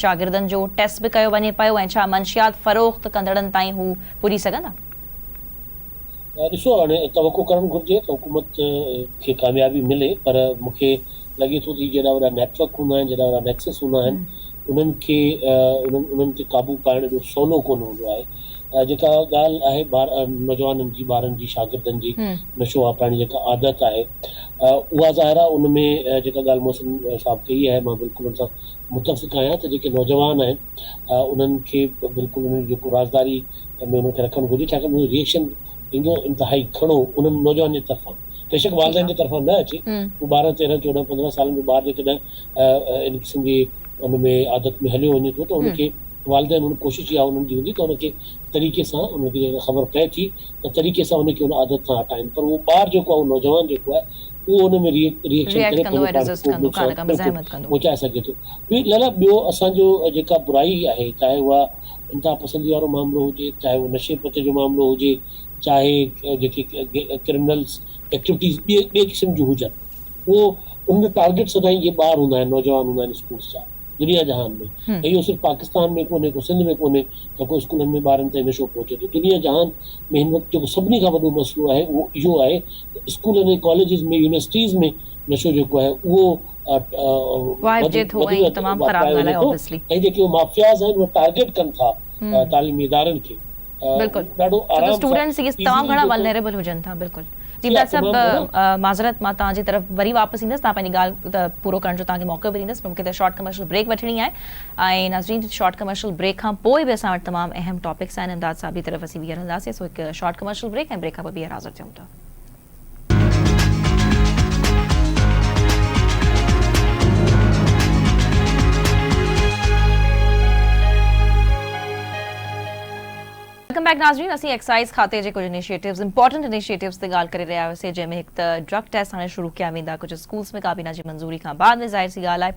شاگردن جو ٽيسٽ به ڪيو وڃي پيو ۽ ڇا منشيات فروخت ڪندڙن تائين هو پڄي سگهندا؟ ڏسو هاڻي توقع ڪرڻ گهرجي ته حڪومت کي ڪاميابي ملي پر مون کي لڳي ٿو ته هي جيڏا وڏا نيٽ ورڪ هوندا آهن جيڏا وڏا نيڪسس هوندا آهن انهن کي انهن انهن تي قابو پائڻ ايڏو سولو ڪونه هوندو آهي. جيڪا ڳالهه آهي ٻار نوجوانن جي ٻارن جي شاگردن جي نشو واپرائڻ جي جيڪا عادت آهي اها ظاهر آهي ان ۾ جيڪا ڳالهه محسن صاحب ڪئي آهي مان بلڪل ان سان متفق آهيان ته جيڪي نوجوان آهن انهن کي بلڪل انهن جي جيڪو رازداري ۾ انهن کي رکڻ گهرجي ڇاڪاڻ ته ريئڪشن ايندو انتهائي گهڻو انهن نوجوانن جي طرفان بيشڪ والدين جي طرفان نه اچي هو 12 13 14 15 سالن جو ٻار جيڪڏهن ان قسم جي ان ۾ عادت ۾ هليو وڃي ٿو ته ان کي والدين ان ڪوشش اها انهن جي هوندي ته ان کي طريقي سان ان کي جيڪڏهن خبر پئي ٿي ته طريقي سان ان کي ان عادت کان هٽائين پر اهو ٻار جيڪو آهي اهو نوجوان جيڪو آهي اهو ان ۾ ريئڪشن ريئڪٽ ڪري ڪندو پنهنجو ۽ پاڻ کي ريزسٽ ڪو به ڪندو ڪا نقصان نه ڪا بلڪل مزاحمت ڪندو. پهچائي سگهي ٿو. ٻي لالا ٻيو اسان جو جيڪا برائي آهي چاهي اها انتها پسندي وارو معاملو هجي چاهي اهو نشي پتي جو معاملو هجي چاهي جيڪي ڪرمنلز ايڪٽيوٽيز ٻي ٻي قسم جون هجن اهو ان جو ٽارگيٽ سدائين اهي ٻار هوندا آهن نوجوان هوندا آهن اسڪولز جا دنيا جهان ۾ ۽ اهو صرف پاڪستان ۾ ڪونهي ڪو سنڌ ۾ ڪونهي ته ڪو اسڪولن ۾ ٻارن تائين نشو پهچي ٿو دنيا جهان ۾ هن وقت جيڪو سڀني کان وڏو مسئلو آهي اهو اهو آهي ته اسڪولن ۽ ڪاليجز ۾ يونيورسٽيز ۾ نشو جيڪو آهي اهو واهپجي ٿو ۽ تمام خراب واپرايو ڳالهه وڃي آهي ٿو اوبويسلي. ۽ جيڪي مافياز آهن اهي ٽارگيٽ ڪن ٿا تعليمي ادارن کي. بلڪل ڏاڍو ڇو ته آرام سان اسٽوڊنٽس اهي تمام ايزلي گهڻا جيڪو ولنريبل هجن ٿا بلڪل جي جي امداد ها صاحب تمام گهڻا. معذرت مان توهان جي طرف وري واپس ايندس توهان پنهنجي ڳالهه ته پورو ڪرڻ جو توهان کي موقعو به ڏيندس پر مونکي ته شارٽ ڪمرشل بريڪ وٺڻي آهي ۽ ناظرين شارٽ ڪمرشل بريڪ کان پوء به اسان وٽ تمام اهم ٽاپڪس آهن امداد صاحب جي طرف اسين ٻيهر هلنداسين سو هڪ شارٽ ڪمرشل بريڪ ۽ بريڪ کان پوء ٻيهر حاضر ٿيون ٿا. Welcome back ناظرين اسين ايڪسائيز کاتي جي ڪجهه انيشيٽوز امپورٽنٽ انيشيٽوز تي ڳالهه ڪري رهيا هياسين جنهن ۾ هڪ ته ڊرگ ٽيسٽ هاڻي شروع ڪيا ويندا ڪجهه اسڪولز ۾ ڪابينا جي منظوري کان بعد ۾ ظاهر سي ڳالهه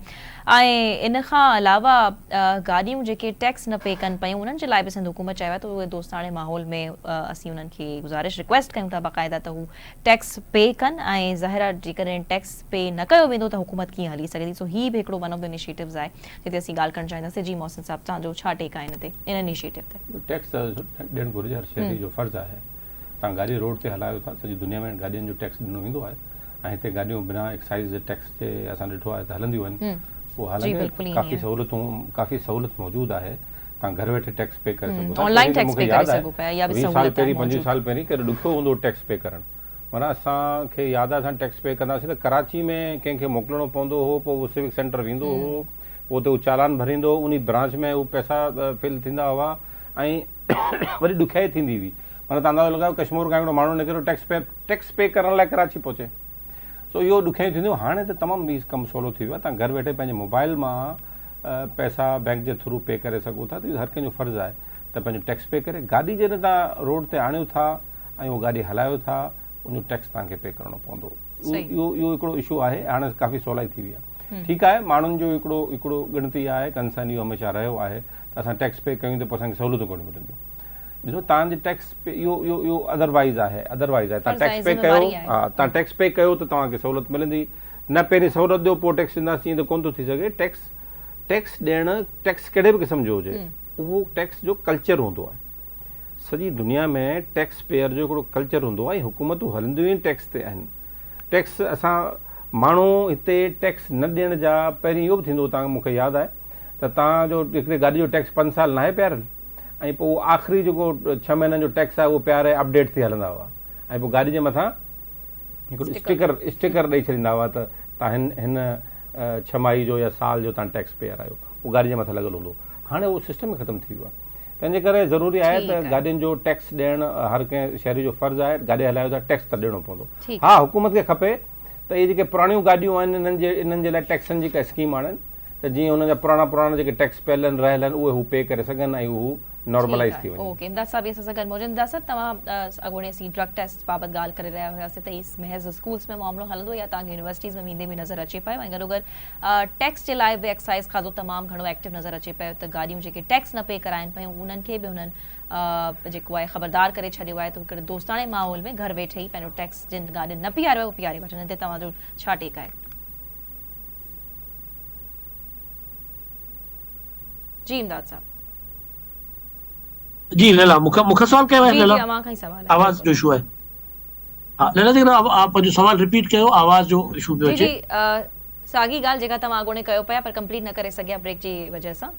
آهي ۽ ان کان علاوه گاڏيون جيڪي ٽيڪس نه پي ڪن پيون انهن جي لاء به سنڌ حڪومت چيو آهي ته اهي دوستاڻي ماحول ۾ اسين انهن کي گذارش رڪويسٽ ڪيون ٿا باقاعده ته هو ٽيڪس پي ڪن ۽ ظاهر آهي جيڪڏهن ٽيڪس پي نه ڪيو ويندو ته حڪومت ڪيئن هلي سگهي ٿي سو هي به هڪڙو ون آف the initiatives آهي جتي اسين ڳالهه ڪرڻ چاهينداسين جي محسن صاحب توهان جو ڇا ٽيڪ آهي ان تي ان انيشيٽو تي. ٽيڪس ته ڏيڻ گهرجي هر شهري جو فرض آهي توهان گاڏي روڊ تي هلايو ٿا سڄي دنيا ۾ گاڏين جو ٽيڪس ڏنو ويندو آهي ۽ هتي گاڏيون بنا ايڪسائيز جي ٽيڪس جي اسان ڏٺو آهي ته هلنديون آهن پوء حالانڪه ڪافي سهولتون ڪافي سهولت موجود آهي توهان گهر ويٺي ٽيڪس پي ڪري سگهو ٿا آنلائن ٽيڪس پي ڪري سگهو پيا اها به 20 سال سهولت آهي پهرين 25 سال پهرين ڪيڏو ڏکيو هوندو هو ٽيڪس پي ڪرڻ معنيٰ اسان کي ياد آهي اسان ٽيڪس پي ڪنداسين ته ڪراچي ۾ ڪنهن کي موڪلڻو پوندو هو پوء اهو سوڪ سينٽر ويندو هو پوء اتي هو چالان ڀريندو هو انهي برانچ ۾ هو پئسا فل ٿيندا هئا ۽ وڏي ڏکيائي ٿيندي هئي معنيٰ تان اندازو لڳايو ڪشمور کان هڪڙو ماڻهو نڪريو ٽيڪس پي ٽيڪس پي ڪرڻ لاء ڪراچي پهچي سو اهو ڏکيائيون ٿينديون هاڻي ته تمام هي ڪم سولو ٿي ويو آهي تان گهر ويٺي پنهنجي موبائل مان پئسا بينڪ جي ٿرو پي ڪري سگهو ٿا ته هر ڪنهن جو فرض آهي ته پنهنجو ٽيڪس پي ڪري گاڏي جڏهن تان روڊ تي آڻيو ٿا ۽ اهو گاڏي هلايو ٿا ان جو ٽيڪس تان کي پي ڪرڻو پوندو اهو اهو هڪڙو اشو آهي هاڻي ڪافي سولائي ٿي وئي آهي ٺيڪ آهي ماڻهن جو هڪڙو هڪڙو ڳڻتي آهي ڪنسرن اهو هميشه رهيو آهي ته اسان ٽيڪس پي ڪيون ته پوء اسان کي سهولتون ڪهڙيون ملنديون ڏسو تان جي ٽيڪس پي اهو اهو اهو ادروائز آهي ادروائز آهي تان ٽيڪس پي ڪيو ها تان ٽيڪس پي ڪيو ته توهان کي سهولت ملندي نه پهرين سهولت ڏيو پوء ٽيڪس ڏينداسين ائين ته ڪونه ٿو ٿي سگهي ٽيڪس ٽيڪس ڏيڻ ٽيڪس ڪهڙي به قسم جو هجي اهو ٽيڪس جو ڪلچر هوندو آهي سڄي دنيا ۾ ٽيڪس پيئر جو هڪڙو ڪلچر هوندو آهي حڪومتون هلنديون ئي ٽيڪس تي آهن ٽيڪس اسان ماڻهو هتي ٽيڪس نه ڏيڻ جا پهرين اهو به ٿيندو هو تان مونکي ياد آهي ته تان جو هڪڙي گاڏي جو ٽيڪس پنج سال ناهي پياريل ۽ پوء اهو آخري جيڪو ڇهه مهينن جو ٽيڪس آهي اهو پياري اپڊيٽ ٿي هلندا هئا ۽ پوء گاڏي جي مٿان هڪڙو اسٽيڪر اسٽيڪر ڏئي ڇڏيندا هئا ته تان هن هن ڇهه ماهي جو يا سال جو توهان ٽيڪس پيئر آهيو اهو گاڏي جي مٿان لڳل هوندو هاڻي اهو سسٽم ئي ختم ٿي ويو آهي تنهن جي ڪري ضروري آهي ته گاڏين جو ٽيڪس ڏيڻ هر ڪنهن شهري جو فرض آهي گاڏي هلايو ٿا ٽيڪس ته ڏيڻو پوندو ها حڪومت کي کپي ته اهي جيڪي پراڻيون گاڏيون آهن انهن جي انهن جي لاء ٽيڪسن جي ڪا اسڪيم آڻن ته جيئن انهن جا پراڻا پراڻا جيڪي ٽيڪس پيل آهن رهيل آهن اهي هو پي ڪري سگهن ۽ هو نارملائيز ٿي وڃن. اوڪي امداد صاحب به اسان سان گڏ موجود امداد صاحب توهان اڳوڻي اسين ڊرگ ٽيسٽ بابت ڳالهه ڪري رهيا هياسين ته هي محض اسڪولز ۾ معاملو هلندو يا توهان کي يونيورسٽيز ۾ ويندي به نظر اچي پيو ۽ گڏوگڏ ٽيڪس جي لاء به ايڪسائيز کاتو تمام گهڻو ايڪٽو نظر اچي پيو ته گاڏيون جيڪي ٽيڪس نه پي ڪرائن پيون انهن کي به انهن جيڪو آهي خبردار ڪري ڇڏيو آهي ته هڪڙي دوستاڻي ماحول ۾ گهر ويٺي ئي پنهنجو ٽيڪس جن گاڏين نه پياريو آهي اهو پياري وٺن ان تي توهان جو ڇا ٽيڪ آهي؟ جي امداد صاحب. جي ليلا مون کان مون کان سوال ڪيو آهي جي جي ليلا اوهان کان ئي سوال آهي آواز جو اشو آهي ها ليلا جيڪڏهن آپ پنهنجو سوال رپيٽ ڪيو آواز جو اشو پيو جي اچي جي ساڳي ڳالهه جيڪا توهان اڳوڻي ڪيو پيا پر ڪمپليٽ نه ڪري سگهيا بريڪ جي وجهه سان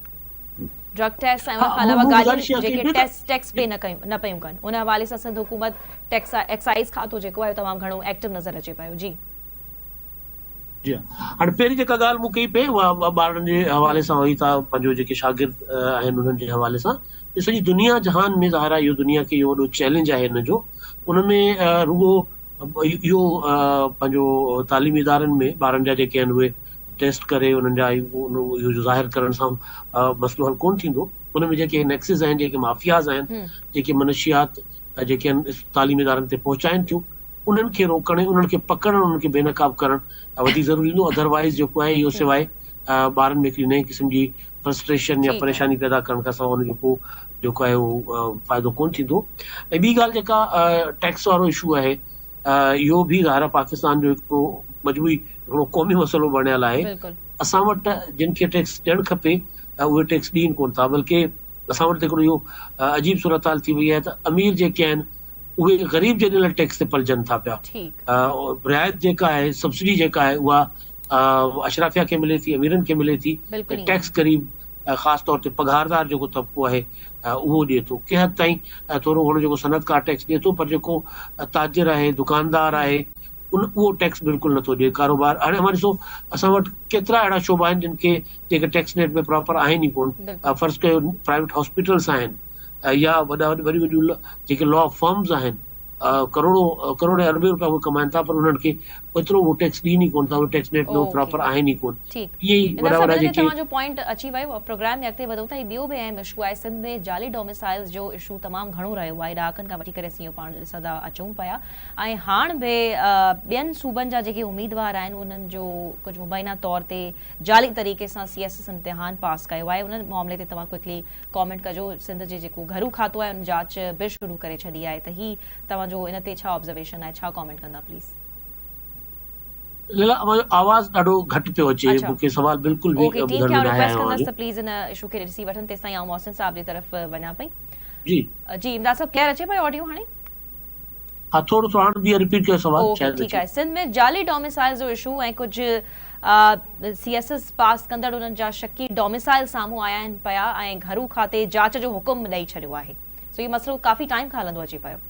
ڊرگ ٽيسٽ ۽ ان ها کان علاوه مون گاڏيون گذارش اها ڪئي جيڪي پئي ته ٽيسٽ ٽيڪس پي نه ڪيون نه پيون ڪن ان حوالي سان سنڌ حڪومت ٽيڪس ايڪسائيز کاتو جيڪو آهي تمام گهڻو ايڪٽو نظر اچي پيو جي. جي ها هاڻي پهرين جيڪا ڳالهه مون ڪئي پئي اها ٻارڙن جي حوالي سان هئي ته پنهنجو جيڪي شاگرد آهن انهن جي حوالي سان ته سڄي دنيا جهان ۾ ظاهر آهي اهو دنيا کي اهو وڏو چئلينج آهي ان جو ان ۾ رڳو اهو پنهنجو تعليمي ادارن ۾ ٻارن جا جيڪي آهن اهي ٽيسٽ ڪري انهن جا اهو ظاهر ڪرڻ سان مسئلو حل ڪونه ٿيندو ان ۾ جيڪي نيڪسز آهن جيڪي مافياز آهن جيڪي منشيات جيڪي آهن تعليمي ادارن تي پهچائن ٿيون انهن کي روڪڻ ۽ انهن کي پڪڙڻ انهن کي بي نقاب ڪرڻ وڌيڪ ضروري هوندو اڌر وائيز جيڪو آهي اهو سواء ٻارن ۾ هڪڙي نئين قسم جي فرسٽريشن يا پريشاني پيدا ڪرڻ کان سواء ان جو ڪو جيڪو آهي اهو فائدو ڪونه ٿيندو ۽ ٻي ڳالهه جيڪا ٽيڪس وارو اشو آهي اهو به ظاهر آهي پاڪستان جو هڪڙو مجموعي هڪڙو قومي مسئلو بڻيل آهي اسان وٽ جن کي ٽيڪس ڏيڻ کپي اهي ٽيڪس ڏين ڪونه ٿا بلڪه اسان وٽ هڪڙو اهو عجيب صورتحال ٿي وئي آهي ته امير جيڪي آهن اهي غريب جي ڏنل ٽيڪس تي پلجن ٿا پيا. رعايت جيڪا آهي، سبسڊي جيڪا آهي اها اشرافيا کي ملي ٿي، اميرن کي ملي ٿي ۽ ٽيڪس غريب خاص طور تي پگهاردار جيڪو طبقو آهي اهو ڏئي ٿو. ڪنهن حد تائين ٿورو گهڻو جيڪو صنعتڪار ٽيڪس ڏئي ٿو پر جيڪو تاجر آهي، دڪاندار آهي ان اهو ٽيڪس بلڪل نٿو ڏئي. ڪاروبار هاڻي اوهان ڏسو اسان وٽ ڪيترا اهڙا شعبا آهن جن کي جيڪي ٽيڪس نيٽ ۾ پراپر آهن ئي ڪونه. فرض ڪيو پرائيويٽ هاسپيٽلس آهن. يا وڏا وڏيون وڏيون جيڪي لا فرمز آهن ڪروڙو ڪروڙين اربين روپيا اهي ڪمائن ٿا پر انهن کي اوترو اهو ٽيڪس ڏين ئي ڪونه ٿا اهي ٽيڪس نيٽ ۾ پراپر آهن ئي ڪونه ٺيڪ اهي ئي ادا وڏا صاحب وڏا ان تي جيڪي توهان جو پوائنٽ اچي ويو پروگرام ۾ اڳتي وڌون ٿا هي ٻيو به اهم اشو آهي سنڌ ۾ جعلي ڊوميسائلز جو اشو تمام گهڻو رهيو آهي ڏهاڪن کان وٺي ڪري اسين اهو پاڻ ڏسندا اچون پيا ۽ هاڻ به ٻين صوبن جا جيڪي اميدوار آهن انهن جو ڪجهه مبينا طور تي جعلي طريقي سان سي ايس ايس امتحان پاس ڪيو آهي ان معاملي تي توهان ڪوئڪلي ڪامينٽ ڪجو سنڌ جي جيڪو گهرو کاتو آهي ان جاچ به شروع ڪري ڇڏي آهي ته هي توهان جو ان تي ڇا آبزرويشن آهي ڇا ڪامينٽ ڪندا پليز. ليلا اوهان جو آواز ڏاڍو گهٽ پيو اچي اڇا مون کي سوال بلڪل به اوڪي ٽيم ٻڌڻ کي ۾ آئون ناهي رڪويسٽ آيو اوهان ڪندس جو. ته پليز ان اشو کي ڏسي وٺن تيستائين آئون محسن صاحب جي طرف وڃان پئي. جي. جي امداد صاحب ڪليئر اچي پيو آڊيو هاڻي. ها ٿورو سو هاڻ ٻيهر رپيٽ ڪيو سوال اوڪي شايد ٺيڪ اچي. آهي سنڌ ۾ جعلي ڊوميسائلز جو اشو ۽ ڪجهه سي ايس ايس پاس ڪندڙ انهن جا شڪي ڊوميسائل سامهون آيا آهن پيا ۽ گهرو کاتي جاچ جو حڪم ڏئي ڇڏيو آهي سو اهو مسئلو ڪافي ٽائيم کان هلندو اچي پيو.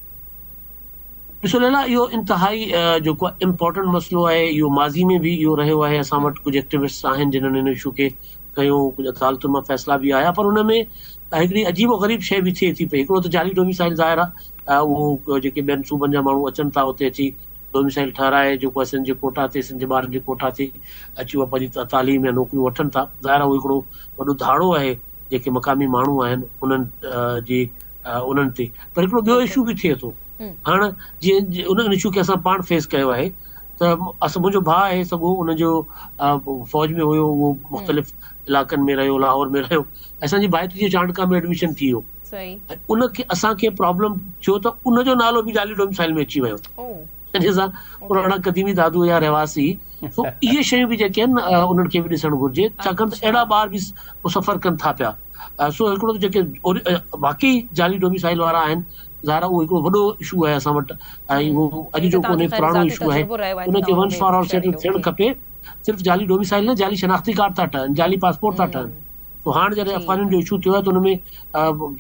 ڏسو ليلا اهو انتهائي جيڪو آهي امپورٽنٽ مسئلو آهي اهو ماضي ۾ به اهو رهيو آهي اسان وٽ ڪجهه ايڪٽيوسٽس آهن جنهن ان اشو کي کنيو ڪجهه عدالتن مان فيصلا به آيا پر ان ۾ هڪڙي عجيب و غريب شيء به ٿئي ٿي پئي هڪڙو ته جعلي ڊوميسائل ظاهر آهي اهو جيڪي ٻين صوبن جا ماڻهو اچن ٿا اتي اچي ڊوميسائل ٺهرائي جيڪو آهي سنڌ جي ڪوٽا تي سنڌ جي ٻارن جي ڪوٽا تي اچي اها پنهنجي تعليم يا نوڪريون وٺن ٿا ظاهر آهي اهو هڪڙو وڏو ڌاڙو آهي جيڪي مقامي ماڻهو آهن انهن جي انهن تي پر هڪڙو ٻيو اشو به ٿئي ٿو هاڻ جيئن ان اشو کي اسان پاڻ فيس ڪيو آهي ته اسان منهنجو ڀاء آهي سڳو ان جو فوج ۾ هيو اهو مختلف علائقن ۾ رهيو لاهور ۾ رهيو اسان جي ڀائٽي جو چانڊڪا ۾ ايڊميشن ٿي ويو ۽ ان کي اسان کي پرابلم ٿيو ته ان جو نالو به جعلي ڊوميسائل ۾ اچي ويو جنهن سان پراڻا قديمي دادو جا رهواسي سو اهي شيون به جيڪي آهن انهن کي به ڏسڻ گهرجي ڇاڪاڻ ته اهڙا ٻار به سفر ڪن ٿا پيا سو هڪڙو ته جيڪي واقعي جعلي ڊوميسائل وارا آهن ظاهر آهي اهو هڪڙو وڏو اشو آهي اسان وٽ ۽ اهو اڄ جو ڪونهي پراڻو اشو آهي ان کي ونس فار آل سيٽل ٿيڻ کپي صرف جعلي ڊوميسائل نه جعلي شناختي ڪارڊ ٿا ٺهن جعلي پاسپورٽ ٿا ٺهن. سو هاڻ جڏهن افغانين جو اشو ٿيو آهي ته ان ۾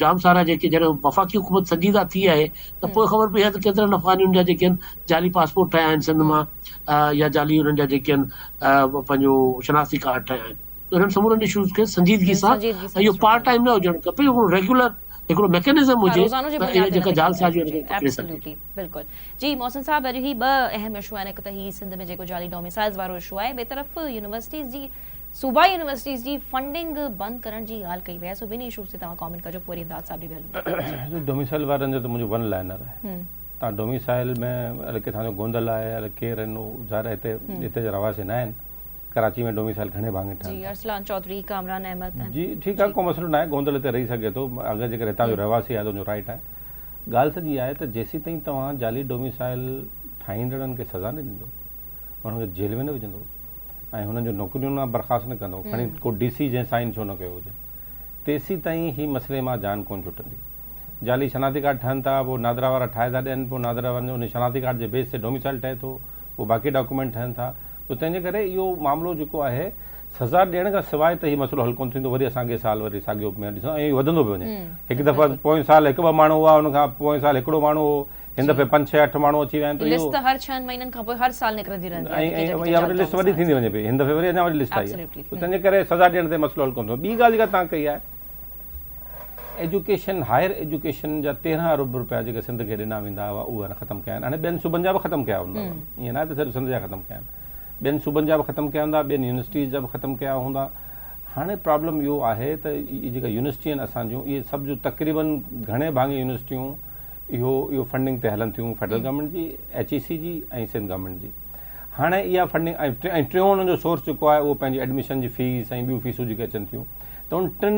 جام سارا جيڪي جڏهن وفاقي حڪومت سنجيده ٿي آهي ته پوء خبر پئي آهي ته ڪيترن افغانين جا جيڪي آهن جعلي پاسپورٽ ٺاهيا آهن سنڌ مان يا جعلي انهن جا جيڪي آهن پنهنجو شناختي ڪارڊ ٺاهيا آهن ته انهن سمورن اشوز کي سنجيدگي سان اهو پارٽ ٽائيم نه هجڻ کپي هڪڙو ريگيولر هڪڙو ميڪنزم هجي ته اهي جيڪا جعلسازي ان کي پڪڙي سگهجي. بلڪل جي محسن صاحب اڄ هي ٻه اهم اشو آهن هڪ ته هي سنڌ ۾ جيڪو جعلي ڊوميسائلز وارو اشو آهي ٻئي طرف يونيورسٽيز جي صوبائي يونيورسٽيز جي فنڊنگ بند ڪرڻ جي ڳالهه ڪئي وئي آهي سو ٻنهي اشوز تي توهان ڪامينٽ ڪجو پوء وري امداد صاحب ڏي به هلون. ڊوميسائل وارن جو ته منهنجو ون لائنر آهي تان ڊوميسائل ۾ الائي ڪٿان جو گوندل آهي الائي ڪير آهن اهو ظاهر آهي هتي هتي جا رهواسي نه آهن ڪراچي ۾ ڊوميسائل گهڻي ڀاڱي ٺهن جي ارسلان چوڌري ڪامران احمد جي ٺيڪ آهي ڪو مسئلو نه آهي گوندل هتي رهي سگهي ٿو اگر جيڪر هتان جو رهواسي آهي ته ان جو رائٽ آهي ڳالهه سڄي آهي ته جيسيتائين توهان جعلي ڊوميسائل ٺاهيندڙن کي سزا نه ڏيندو، انهن کي جيل ۾ نه وجهندو ۽ هنن جو نوڪرين مان برخاست نه ڪندو، کڻي ڪو ڊي سي جنهن سائن ڇو نه ڪيو هجي، تيسيتائين هي مسئلي مان جان ڪونه ڇٽندي. جعلي شناختي ڪارڊ ٺهن ٿا، پوء نادرا وارا ٺاهي ٿا ڏين، پوء نادرا وارن جو ان شناختي ڪارڊ جي بيس تي ڊوميسائل ٺهي ٿو، پوء باقي ڊاڪيومينٽ ٺهن ٿا، ته تنهن جي ڪري اهو معاملو جيڪو آهي سزا ڏيڻ کان سواء ته هي مسئلو حل ڪونه ٿيندو وري اسان اڳئين سال وري ساڳيو ۾ ڏسون ۽ وڌندو پيو وڃي هڪ دفعا پوئين سال هڪ ٻه ماڻهو هئا ان کان پوئين سال هڪڙو ماڻهو هو هن دفعي پنج ڇهه اٺ ماڻهو اچي ويا آهن ته اهو لسٽ هر ڇهن مهينن کان پوء هر سال نڪرندي رهندي آهي ۽ اها وري لسٽ وڏي ٿيندي وڃي پئي هن دفعي وري اڃا وڏي لسٽ آئي آهي ته تنهن جي ڪري سزا ڏيڻ تي مسئلو حل ڪونه ٿيندو ٻي ڳالهه جيڪا توهان ڪئي آهي ايجوڪيشن هائر ايجوڪيشن جا 13 ارب روپيا جيڪي سنڌ کي ڏنا ويندا هئا اهي هاڻي ختم ڪيا آهن هاڻي ٻين صوبن جا به ختم ڪيا هوندا ائين ناهي ته صرف سنڌ جا ختم ڪيا آهن ٻين صوبن جا به ختم ڪيا هوندا ٻين يونيورسٽيز جا به ختم ڪيا هوندا هاڻي پرابلم اهو آهي ته اهي جيڪا يونيورسٽي آهن اسان جون اهي سڀ جو تقريبن گهڻي ڀاڱي يونيورسٽيون اهو اهو فنڊنگ تي هلن ٿيون فيڊرل گورنمينٽ جي ايچ اي سي جي ۽ سنڌ گورنمينٽ جي هاڻي اها فنڊنگ ۽ ٽيون انهن جو سورس جيڪو آهي اهو پنهنجي ايڊميشن جي فيس ۽ ٻيون فيسون جيڪي اچن ٿيون ته ان ٽن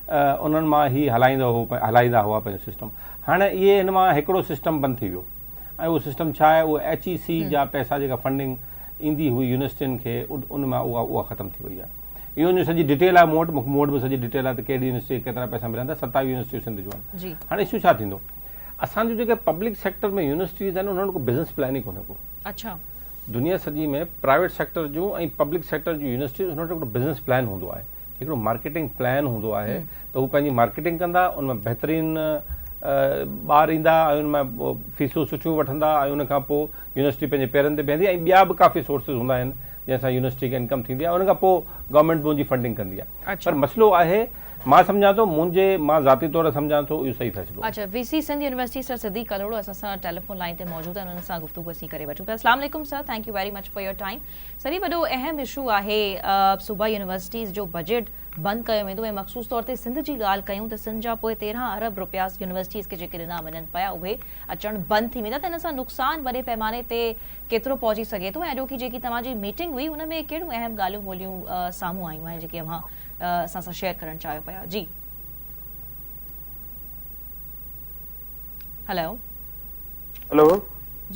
انهن مان هي هلائيندو هو هلائيندا هئا پنهنجو سسٽم هاڻي اهي هن مان هڪڙو سسٽم بند ٿي ويو ۽ اهو سسٽم ڇا آهي اهو ايچ اي سي جا پئسا جيڪا فنڊنگ ايندي هئي يونيورسٽين کي ان مان اها اها ختم ٿي وئي آهي اهو ان جو سڄي ڊيٽيل آهي مون وٽ مون وٽ به سڄي ڊيٽيل آهي ته ڪهڙي يونيورسٽي کي ڪيترا پئسا ملن ٿا 27 يونيورسٽيون سنڌ جون آهن هاڻي اشو ڇا ٿيندو اسان جون جيڪي پبلڪ سيڪٽر ۾ يونيورسٽيز آهن انهن وٽ ڪو بزنس پلان ئي ڪونهي ڪو. اڇا. دنيا سڄي ۾ پرائيويٽ سيڪٽر جون ۽ پبلڪ سيڪٽر جون يونيورسٽيز انهن وٽ هڪڙو بزنس پلان هوندو آهي هڪڙو مارڪيٽنگ پلان هوندو آهي ته هو پنهنجي مارڪيٽنگ ڪندا ان ۾ بهترين ٻار ايندا ۽ ان مان فيسون سٺيون وٺندا ۽ ان کان پوء يونيورسٽي پنهنجي پيرن تي بيهندي ۽ ٻيا به ڪافي سورسز هوندا آهن جنهن سان يونيورسٽي کي انڪم ٿيندي آهي ان کان پوء گورنمينٽ به ان جي فنڊنگ ڪندي آهي پر مسئلو آهي مان سمجهان ٿو منهنجي مان ذاتي طور سمجهان ٿو اهو صحيح فيصلو آهي. اڇا V C Sindh university sir Siddique Kalhoro اسان سان ٽيليفون لائين تي موجود آهن انهن سان گفتگو اسين ڪري وٺون پيا اسلام عليڪم sir thank you very much for your time sir هي وڏو اهم اشو آهي صوبائي يونيورسٽيز جو بجيٽ بند ڪيو ويندو ۽ مخصوص طور تي سنڌ جي ڳالهه ڪيون ته سنڌ جا پوء 13 ارب رپيا يونيورسٽيز کي جيڪي ڏنا وڃن پيا اهي اچڻ بند ٿي ويندا ته ان سان نقصان وڏي پيماني تي ڪيترو پهچي سگهي ٿو ۽ اڄوڪي جيڪي توهان جي ميٽنگ هئي ان ۾ ڪهڙيون اهم ڳالهيون ٻولهيون سامهون آيون آهن جيڪي اوهان اسان سان شيئر ڪرڻ چاهيو پيا جي هلو هلو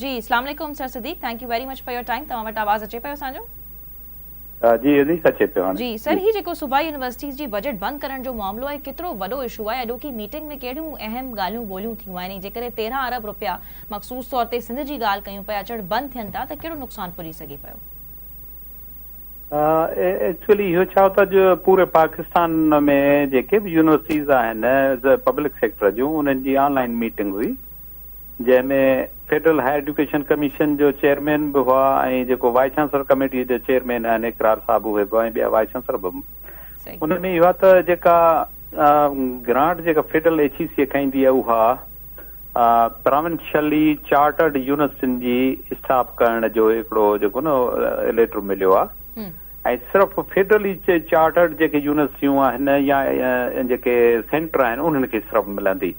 جي اسلام عليڪم sir Siddique thank you very much for your time توهان وٽ آواز اچي پيو اسان جو جي جي اچي پيو هاڻي جي سر هي جيڪو صوبائي يونيورسٽيز جي بجيٽ بند ڪرڻ جو معاملو آهي ڪيترو وڏو اشو آهي اڄوڪي ميٽنگ ۾ ڪهڙيون اهم ڳالهيون ٻولهيون ٿيون آهن ۽ جيڪڏهن 13 ارب رپيا مخصوص طور تي سنڌ جي ڳالهه ڪيون پيا اچڻ بند ٿين ٿا ته ڪهڙو نقصان پڄي سگهي پيو ايڪچوئلي اهو ڇا ته اڄ پوري پاڪستان ۾ جيڪي به يونيورسٽيز آهن پبلڪ سيڪٽر جون انهن جي آن لائن ميٽنگ هئي جنهن ۾ فيڊرل هائر ايجوڪيشن ڪميشن جو چيئرمين به هئا ۽ جيڪو وائيس چانسلر ڪميٽي جو چيئرمين آهن اقرار صاحب اهي به ۽ ٻيا وائيس چانسلر به ان ۾ اهو آهي ته جيڪا گرانٽ جيڪا فيڊرل ايڇ اي سي کان ايندي آهي اها پراونشلي چارٽرڊ يونيورسٽين جي اسٽاپ ڪرڻ جو هڪڙو جيڪو نه ليٽر مليو آهي ۽ صرف فيڊرلي چارٽرڊ جيڪي يونيورسٽيون آهن يا جيڪي سينٽر آهن انهن کي صرف ملندي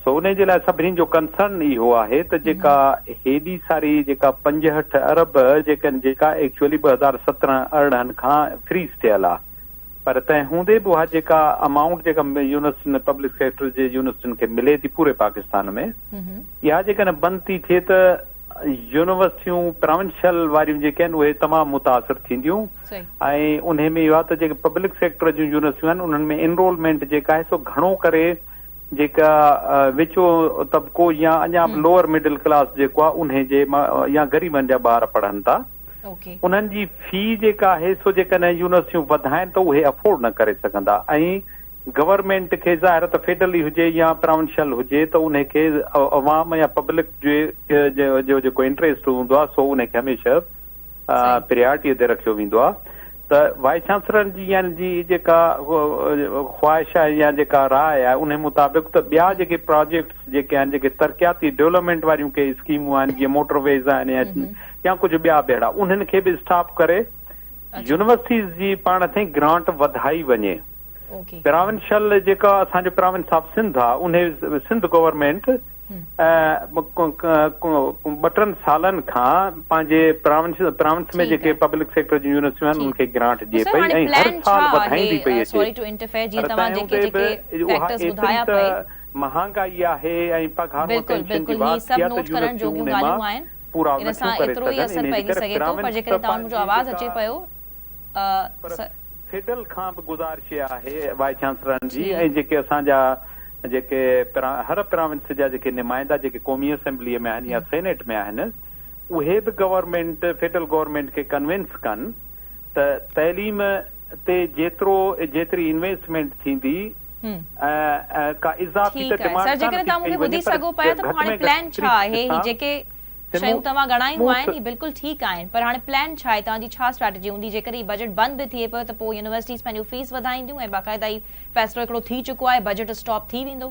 سو ان جي لاء سڀني جو ڪنسرن اهو آهي ته جيڪا هيڏي ساري جيڪا 65 ارب جيڪا جيڪا ايڪچوئلي 2017 18 کان فريز ٿيل آهي پر تنهن هوندي به اها جيڪا امائونٽ جيڪا يونيورسٽين ۾ پبلڪ سيڪٽر جي يونيورسٽين کي ملي ٿي پوري پاڪستان ۾ اها جيڪڏهن بند ٿي ٿئي ته يونيورسٽيون پراونشل واريون جيڪي آهن اهي تمام متاثر ٿينديون ۽ انهي ۾ اهو آهي ته جيڪي پبلڪ سيڪٽر جون يونيورسٽيون آهن انهن ۾ انرولمينٽ جيڪا آهي سو گهڻو ڪري جيڪا وچون طبقو يا اڃا به لوئر مڊل ڪلاس جيڪو آهي انهي جي يا غريبن جا ٻار پڙهن ٿا. انهن جي في جيڪا آهي سو جيڪڏهن يونيورسٽيون وڌائين ته اهي افورڊ نه ڪري سگهندا ۽ گورنمينٽ کي ظاهر ته فيڊرل ئي هجي يا پراونشل هجي ته انهي کي عوام يا پبلڪ جي جو جيڪو انٽريسٽ هوندو آهي سو انهي کي هميشه پريارٽي تي رکيو ويندو آهي ته وائيس چانسلرن جي يعني جي جيڪا خواهش آهي يا جيڪا راء آهي انهي مطابق ته ٻيا جيڪي پراجيڪٽس جيڪي آهن جيڪي ترقياتي ڊولپمينٽ واريون ڪي اسڪيمون آهن جيئن موٽر ويز آهن يا يا ڪجهه ٻيا به اهڙا انهن کي به اسٽاپ ڪري يونيورسٽيز جي پاڻ تي گرانٽ وڌائي وڃي پراونشل جيڪا اسان جو پراونس آف سنڌ آهي انهي سنڌ گورنمينٽ ٻه ٽن سالن کان پنهنجي پراونس پراونس ۾ جيڪي پبلڪ سيڪٽر جون يونيورسٽيون آهن انهن کي گرانٽ ڏئي پئي ۽ هر سال وڌائيندي پئي اچي پر تنهن هوندي به اها ايتري ته مهانگائي آهي ۽ پگهارون پينشن جي واڌ ٿي آهي ته يونيورسٽيون انهي مان پورا نٿيون ڪري سگهن انهي جي ڪري پراونس ته پنهنجي جيڪا پر فيڊرل کان به گذارش اها آهي وائيس چانسلرن جي ۽ جيڪي اسان جا جيڪي هر پراونس جا جيڪي نمائندا جيڪي قومي اسيمبليء ۾ آهن يا سينيٽ ۾ آهن اهي به گورنمينٽ فيڊرل گورنمينٽ کي ڪنوينس ڪن ته تعليم تي جيترو جيتري انويسٽمينٽ ٿيندي ڪا اضافي ته ٺيڪ آهي ڊمانڊ سر ڪانه جيڪڏهن ٿي توهان مون ڪئي کي وڃي ٻڌي پر سگهو پيا ته پوء گهٽ هاڻي ۾ گهٽ پلان ڇا آهي هي جيڪي شيون سموٿ توهان ڳڻايون آهن سموٿ هي بلڪل ٺيڪ آهن پر هاڻي پلان ڇا آهي توهان جي ڇا اسٽريٽجي هوندي جيڪڏهن هي بجيٽ بند به ٿئي پيو ته پوء يونيورسٽيز پنهنجون فيس وڌائينديون ۽ باقاعده هي فيصلو هڪڙو ٿي چڪو آهي بجيٽ اسٽاپ ٿي ويندو.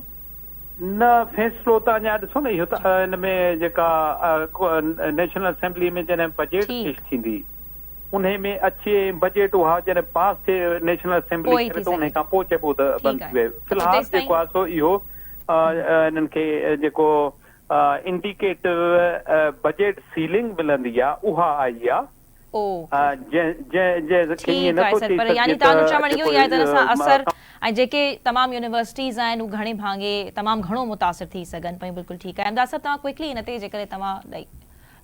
نه فيصلو ته اڃا ڏسو نه اهو ته ان ۾ جيڪا نيشنل اسيمبلي ۾ جڏهن بجيٽ پيش ٿيندي انهي ۾ اچي ۽ بجيٽ اها جڏهن پاس ٿئي نيشنل اسيمبلي پوء ئي ڪري ٿي ته انهي سگهي کان ٿو پوء چئبو ته ٺيڪ بند ٿي آهي ويو اڇا في الحال تيستائين جيڪو آهي سو اهو انهن کي جيڪو انڊيڪيٽو بجيٽ سيلنگ ملندي آ اها آئي آ جنهن کي ائين ٺيڪ آهي نٿو سر چئي پر يعني سگهجي توهان جو ته چوڻ اهو جيڪو ئي آهي ته ان سان اثر ۽ جيڪي تمام يونيورسٽيز آهن هو گهڻي ڀاڱي تمام گهڻو متاثر ٿي سگهن پيون بلڪل ٺيڪ آهي امداد صاحب توهان ڪوئڪلي ان تي جيڪڏهن توهان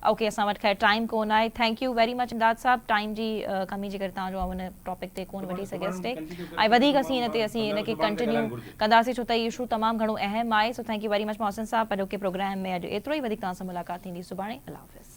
اوڪي اسان وٽ خير ٽائيم ڪون آهي thank you very much Imdad صاحب ٽائيم جي ڪمي جي ڪري توهان جو آئون ان ٽاپڪ تي ڪون وٺي سگهيس ٽي ۽ وڌيڪ اسين ان تي اسين ان کي ڪنٽينيو ڪنداسين ڇو ته هي اشو تمام گهڻو اهم آهي so thank you very much Mohsin صاحب اڄوڪي پروگرام ۾ اڄ ايترو ئي وڌيڪ توهان سان ملاقات ٿيندي سڀاڻي الله حافظ.